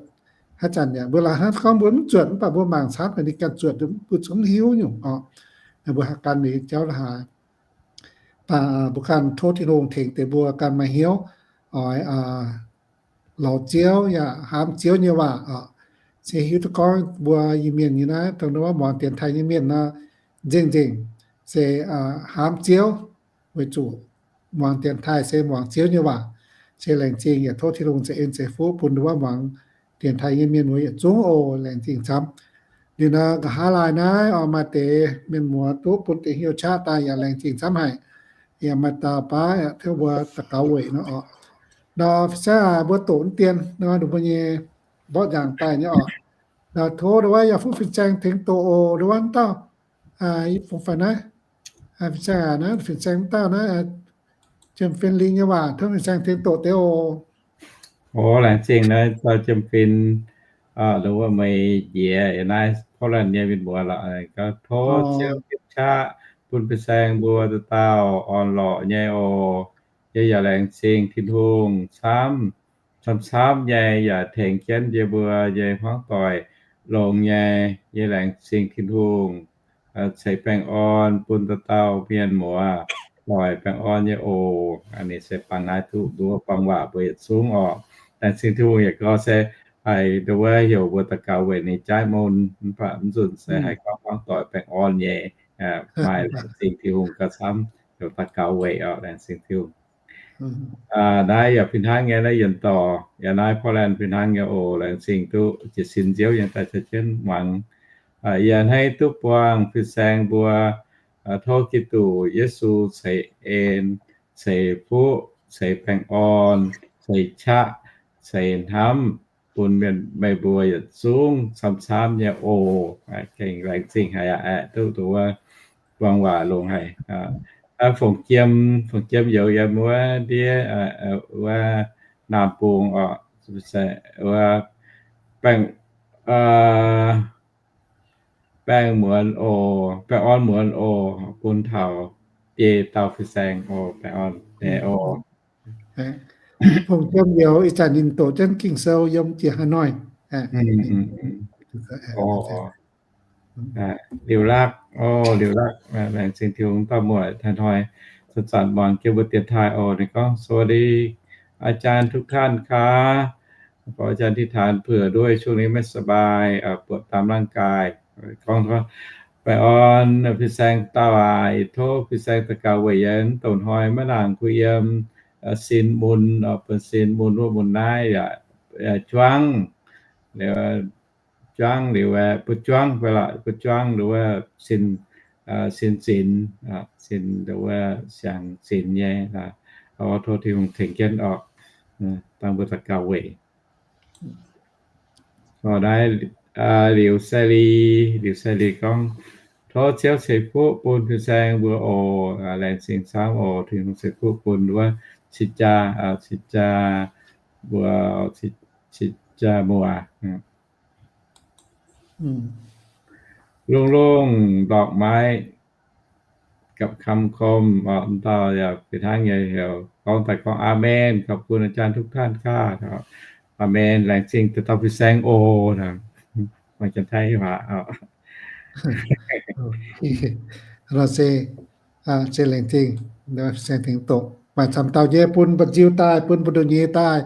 haaix zanc yaac mbuo laaix hnangv gorngv mbuo mv zuotc, mv baac mbuo mangc camv, ninh ganh zuotc, mbuo zungv hiuv nyungc oc. Mbuo haih gan ninh jauv la'haaix. Mbuo ganh tov Tin-Hungh tengx deix mbuo ganh maaih hnyouv oix lorz Ziouv yaac hnamv Ziouv nyei waac oc. Se hiuv duqv gorngv mbuo Iu-Mienh nyei naaiv dongh wuov muangx dienx taaih nyei mienh nor, nzengc-nzengc se hnamv Ziouv, weic zuqc muangx dienx taaih se muangx Ziouv nyei waac. Se laengz zingh yaac tov Tin-Hungh ceix en ceix fuqv bun wuov muangx dienx taaih nyei mienh muoz yietc zungv oc. Laengz zingh camv. Liuz nor, nqa'haav laai naaiv oix maaih deix mienh muoz duqv bun deix hnyouv qaqv daaih yaac laengz zingh camv haic. Yaac maaih dauh baav tov mbuo daux gaux weic nor oc. Nor fin-saeng aac, mbuo doqc mv dien nor, ninh mbuo nyei mborqv nzaangc daaih nyei oc. Nor tov wuov yaac fuqv fin-saeng tengx doqc oc, wuov dauh, fungx faix naaiv, fin-saeng aac, naaiv fin-saeng wuov dauh naaiv, Jiem Fin Lingh nyei waac, tov fin-saeng tengx doqc deix oc. Oc, laengz zingh naaiv dauh Jiem Fin, wuov meih njiec yiem naaiv Portland nyei mienh muoz lorqc. Tov Ziouv bieqc qaqv bun fin-saeng mbuo dauh dauh orn-lorqc nyei oc. Yie yaac laengz zingh Tin-Hungh camv, camv-camv nyei yaac tengx jienv yie mbuo nyei hmuangv doic longx nyei. Yie laengz zingh Tin-Hungh ceix baengh orn bun dauh dauh mienh muoz doic baengh orn nyei oc. Ninh se bangc naaiv duqv nduov buang waac mbuo yietc zungv oc. Laengz zingh Tin-Hungh yaac gorngv se haiz nduov wuov heuc mbuo daux gaux weic ninh jaiv mun, mv baac mv nzunc se haih gorngv hmuangv doic baengh orn nyei. Maaih laengz zingh Tin-Hungh gauh camv, heuc daux gaux weic oc. Laengz zingh Tin-Hungh. Naaiv yaac fih hnangv nyei, naaiv yienh dorc yaac naaiv Portland fih hnangv nyei oc. Laengz zingh duqv jiez sin nziouv yiem daaih caux jienv muangx. Yie hneiv duqv buangh fin-saeng mbuo tov Giduc Yesu ceix en, ceix fuqv, ceix baengh orn, ceix qaqv, ceix hnamv bun mienh meih mbuo yietc zungv camv-camv nyei oc. Gengh laengz zingh haic aqv, duqv nduov buang waac longx haic. Fongc Jiem, Fongc Jiem youz yiem wuov ndiev, wuov Naamh Bung oc, wuov baengh, baengh muonz oc, baengh orn muonz oc, bun taux biei dauh fin-saeng oc, baengh orn nyei oc. Fongc Jiem youz ih zanc ninh doqc jienv Ging-Sou yiem jiex Hà Nội. Liuz lakh, liuz lakh, laengz zingh Tin-Hungh dauh muoc taaih hnoi zanc-zanc muangx jiex mbuo dienx taaih oc. Ninh gorngv สวัสดีอาจารย์ทุกท่านครับ ขออาจารย์อธิษฐานเผื่อด้วย ช่วงนี้ไม่สบาย อ่า ปวดตามร่างกาย gorngv tov baengh orn fin-saeng dauh aac, tov fin-saeng daux gaux weic yie mv douc hnoi maiv nangc kuh yiem, sin mun, bun sin mun wuov mun naaiv yaac juangv, juangv liuz, butv juangv fai lorqc, butv juangv liuz wuov sin, sin zinx, sin wuov siang zinx nyei. Tov Tin-Hungh tengx jienv orqc. Dangh mbuo daux gaux weic. Naaiv Liuz Sai Li, Liuz Sai Li gorngv, tov Ziouv ceix fuqv bun fin-saeng mbuo oc. Laengz zingh camv oc. Tin-Hungh ceix fuqv bun wuov cing jaa, cing jaa mbuo, cing jaa muoz. Lungh lungh ndorqc maiv gapv kamv kom, dauh yaac fih hnangv nyei heuc gorngv daaih gorngv, Amen, ขอบคุณอาจารย์ทุกท่านค่ะ. Amen, laengz zingh dauh fin-saeng oc. Mangc Janx-Taiv waac. Se, se laengz zingh fin-saeng tengx doqc. Maaih camv dauh nyei bun mba'nziu daaih, bun mbu'ndongx nyei daaih,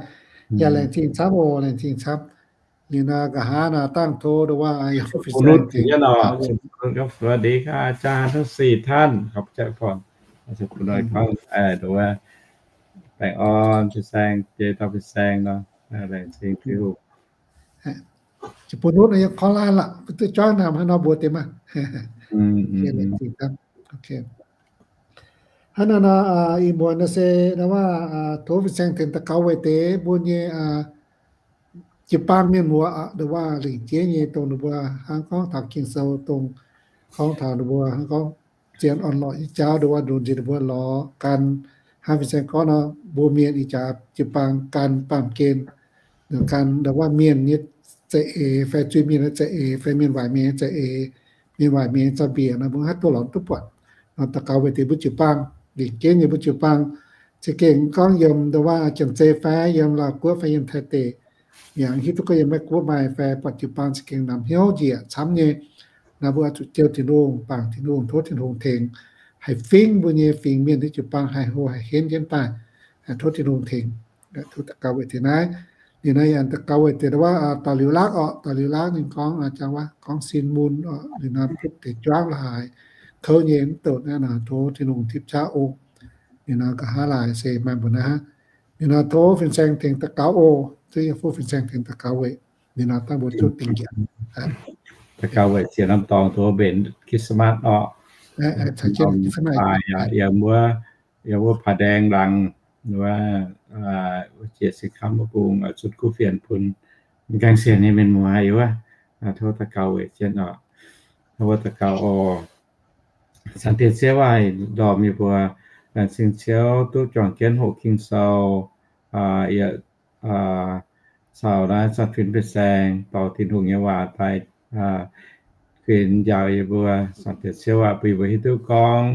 yaac laengz zingh camv oc, laengz zingh camv. Liuz nor nqa'haav nor dangh tov ndongc waac, bun nutv tengx nor. สวัสดีค่ะอาจารย์ทั้งสี่ท่าน ขอบใจพร baengh orn fin-saeng, jiex dauh fin-saeng nor, laengz zingh Tin-Hungh. Bun nutv yie korv laanh lorqc, duqv juangv naaic hnangv nor mbuox deix maah. Hnangv nor, ih muonz nor se ndongc waac, tov fin-saeng tengx daux gaux weic deix mbuo nyei jiu-baang mienh muoz, ndongc waac lingc jeiv nyei dongh ninh mbuo hnangv gorngv taux Ging-Sou dongh gorngv taux ninh mbuo hnangv gorngv zien orn-lorqc nyei jauv, ndongc waac nduqc nziex ninh mbuo lorz gan, hnangv fin-saeng gorngv nor, mbuo mienh ih jaax jiu-baang gan baamh gen, gan ndongc waac mienh nyei za'eix fai zuiz-mienh nyei za'eix fai mienh waaic mienh nyei za'eix, mienh waaic mienh nyei za'eix mbiec nor, mbuo haih duqv lorz duqv buatc. Nor daux gaux weic deix mbuo jiu-baang, lingc jeiv nyei mbuo jiu-baang, za'gengh gorngv yiem ndongc waac Janx-Zei fai yiem Laauv Guoqv fai yiem Taiv deic, yaac hiuv duqv gorngv yiem Meiv Guoqv maaih fai buatc jiu-baang za'gengh namx hnyouv njiec camv nyei. Naaiv mbuo oix zuqc jouh Tin-Hungh, bangc Tin-Hungh, tov Tin-Hungh tengx haih fingx mbuo nyei fingx mienh nyei jiu-baang haih hlo haih henv jienv daaih. Tov Tin-Hungh tengx. Tov daux gaux weic deix naaiv. Liuz naaiv yaac daux gaux weic deix ndongc waac dauh Liuz Lakv orqc, dauh Liuz Lakv ninh gorngv, gorngv sin mun orqc, liuz naaiv butv deix juangv la'haaix kouv nyei mv douc naaiv nor, tov Tin-Hungh tipv qaqv oc. Liuz nor nqa'haav laaix se maaih mbuo naaiv aqv. Liuz nor tov fin-saeng tengx daux gaux oc. Zuov yie fuqv fin-saeng tengx daux gaux weic. Liuz nor dangh mbuo zuqc dingh njiec. Daux gaux weic ziex norm dorngx tov mbenc Christmas orqc. Yiem wuov, yiem wuov Paa Ndaeng laangz, wuov jiex sin kamv wuov bung, zuqc kuv fienx bun. Gaengh sienx nyei mienh muoz yiem wuov, tov daux gaux weic jienv orqc. Tov wuov daux gaux oc. Zaangc Diex Ziouv aac, ndorm yie mbuo laengz zingh Ziouv duqv juangc jienv hoqc Ging-Sou, yietc caux naaiv zanc-fim fin-saeng dorh Tin-Hungh nyei waac daaih kuinx njaaux yie mbuo. Zaangc Diex Ziouv aac, bun yie mbuo hiuv duqv gorngv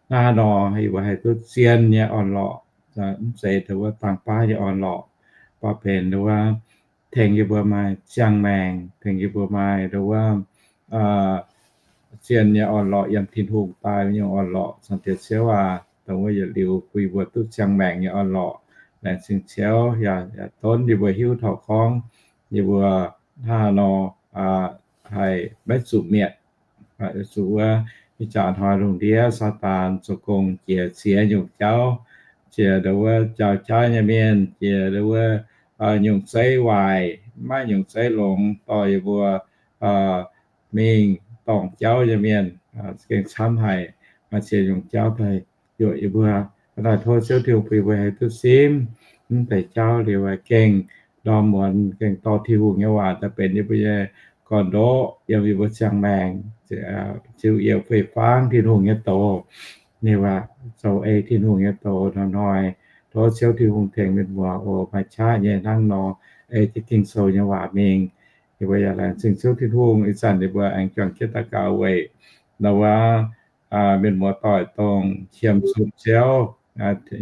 naaiv nor, yie mbuo haih duqv zien nyei orn-lorqc, mv zeiz dongh wuov dangh baav nyei orn-lorqc, mv baac benx dongh wuov tengx yie mbuo maaih ziangh maengc, tengx yie mbuo maaih dongh wuov zien nyei orn-lorqc, yiem Tin-Hungh daaih nyei orn-lorqc. Zaangc Diex Ziouv aac, dongh wuov yietc liuz bun yie mbuo duqv ziangh maengc nyei orn-lorqc. Laengz zingh Ziouv yaac, yaac donv yie mbuo hiuv taux gorngv yie mbuo hnangv haaix nor haih maiv zuqc mietc, zuqc wuov ih jaax hnoi lungh ndiev Saadaan zoux gong jiex ziex nyungc jauv, jiex dongh wuov jauv-jaav nyei mienh, jiex dongh wuov nyungc zeiv waaic, maiv nyungc zeiv longx, dorh yie mbuo mingh dorngc jauv nyei mienh gengh camv haic. Maaih ziex nyungc jauv daaih yuoqc yie mbuo. Hnangv naaic tov Ziouv Tin-Hungh bun yie mbuo haih duqv simv mv deix jauv liuz, gengh ndorm muonz gengh dorh Tin-Hungh nyei waac daaih benx yie mbuo nyei gorn-ndoqv yiem yie mbuo ziangh maengc, ziux yiem fei-fangv Tin-Hungh nyei doz. Ninh waac zoux ei Tin-Hungh nyei doz hnoi-hnoi. Tov Ziouv Tin-Hungh tengx mienh muoz oc, maaih qaqv nyei hnangv nor, ei jienv Ging-Sou nyei waac mingh. Yie mbuo yaac laengz zingh Ziouv Tin-Hungh. Ih zanc yie mbuo aengx juangc jienv daux gaux weic ndau wuov mienh muoz-doic dongh qiemx zuqc Ziouv,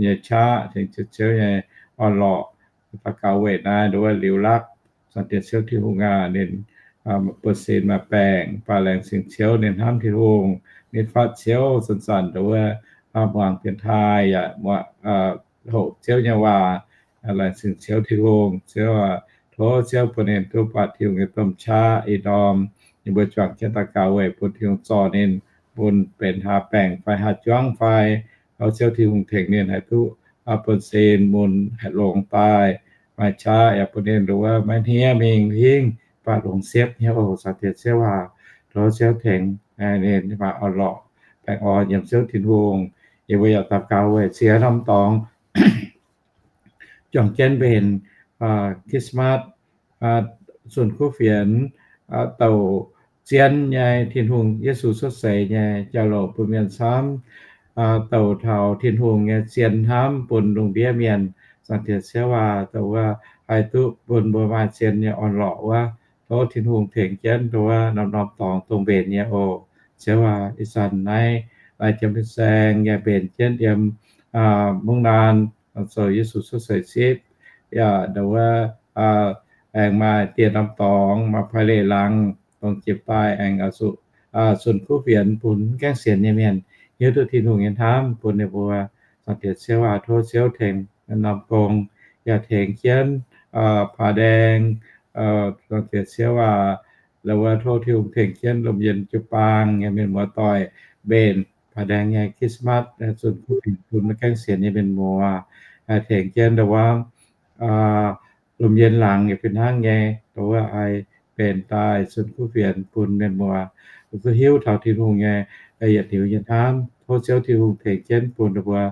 nyei qaqv, tengx Ziouv nyei orn-lorqc. Daux gaux weic naaiv ndau wuov Liuz Lakv, Zaangc Diex Ziouv Tin-Hungh aac, ninh buonv-sin maaih baengc, mv baac laengz zingh Ziouv ninh hnamv Tin-Hungh, ninh fatv Ziouv, zanc-zanc ndau wuov muangx dienx taaih yaac hoqc Ziouv nyei waac. Laengz zingh Ziouv Tin-Hungh. Ziouv aac, Tov Ziouv bun ninh duqv buatc Tin-Hungh nyei domh qaqv ih ndorm. Ninh mbuo juangc jienv daux gaux weic bun Tin-Hungh zorc ninh, bun benx hlaax baengc fai hlaax juangv fai, tov Ziouv Tin-Hungh tengx ninh haih duqv bun sin mun haih longx daaih. Maaih qaqv yaac bun ninh nduov maiv hniev mingh hingv, mv baac longx siepv nyei oc. Zaangc Diex Ziouv aac, tov Ziouv tengx ninh maaih orn-lorqc baengh orn yiem Ziouv Tin-Hungh. Yie mbuo yaac daux gaux weic ziex norm dorngx juangc jienv mbenc Christmas, zunh kuv fienx, douc zien nyei Tin-Hungh Yesu cuotv seix nyei jauv-louc bun mienh camv, douc taux Tin-Hungh nyei zien hnamv bun lungh ndiev mienh. Zaangc Diex Ziouv aac, douc wuov haih duqv bun mbuo maaih zien nyei orn-lorqc wuov, tov Tin-Hungh tengx jienv nduov norm-norm dorngx dongh mbenc nyei oc. Ziouv aac, ih zanc naaiv, naaiv jiem fin-saeng yaac mbenc jienv yiem mungv naanh zoux Yesu cuotv seix sipv, yaac nduov aengx maaih dieh norm dorngx maaih paaix leiz-laangz dongh jiex daaih aengx zunh kuv fienx bun mv gaengh sienx nyei mienh hiuv duqv Tin-Hungh nyei hnamv bun ninh mbuo. Zaangc Diex Ziouv aac, tov Ziouv tengx norm gong, yaac tengx jienv paa ndaeng. Zaangc Diex Ziouv aac, nduov tov Tin-Hungh tengx jienv lomh njoux jiu-baang nyei mienh muoz-doic mbenc paa ndaeng nyei Christmas zunh kuv fienx bun mv gaengh sienx nyei mienh muoz. Tengx jienv nduov lomh njoux laangz yaac fih hnangv nyei, nduov aengx mbenc daaih zunh kuv fienx bun mienh muoz duqv hiuv taux Tin-Hungh nyei yietc liuz nyei hnamv. Tov Ziouv Tin-Hungh tengx jienv bun ninh mbuo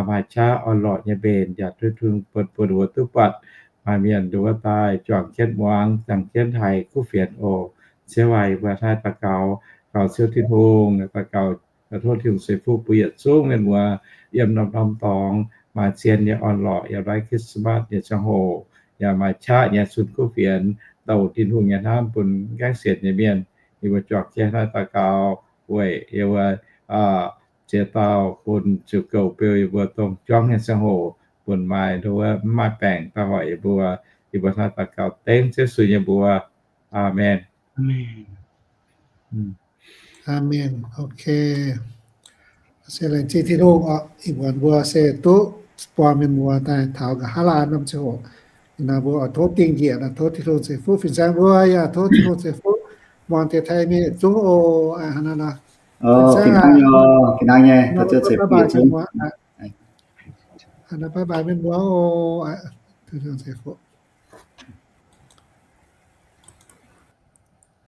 maaih qaqv orn-lorqc nyei mbenc, yaac duqv bun ninh mbuo duqv buatc maaih mienh nduov daaih juangc jienv muangx, juangc jienv haiz kuv fienx oc. Ziouv aac, yie mbuo hnangv naaiv daux gaux, gaux Ziouv Tin-Hungh, daux gaux tov Tin-Hungh ceix fuqv bun yietc zungv mienh muoz yiem norm-norm dorngx maaih zien nyei orn-lorqc yiem naaiv Christmas nyei ziangh hoc, yaac maaih qaqv nyei zunh kuv fienx douc Tin-Hungh nyei hnamv bun mv gaengh sienx nyei mienh. Yie mbuo juangc jienv naaiv daux gaux weic yie mbuo ziex dauh bun ziux gouv beu yie mbuo dongh juangv nyei ziangh hoc, bun maaih nduov mv maaih baengc daaih hoic yie mbuo. Yie mbuo hnangv naaiv daux gaux dengv Yesu nyei mbuox. Aamen. Aamen. Ok. Se laengz zingh Tin-Hungh oc, ih muonz mbuo se duqv buangh mienh muoz daaih taux nqa'haav laanh norm ziangh hoc. Ih hnoi mbuo oix tov dingh njiec, tov Tin-Hungh ceix fuqv. Fin-saeng mbuo yaac tov Tin-Hungh ceix fuqv muangx deix taaih mienh yietc zungv oc. Hnangv naaiv, fih hnangv nyei, fih hnangv nyei, tov Ziouv ceix fuqv yietc zungv. Bye bye mienh muoz oc. Tin-Hungh ceix fuqv.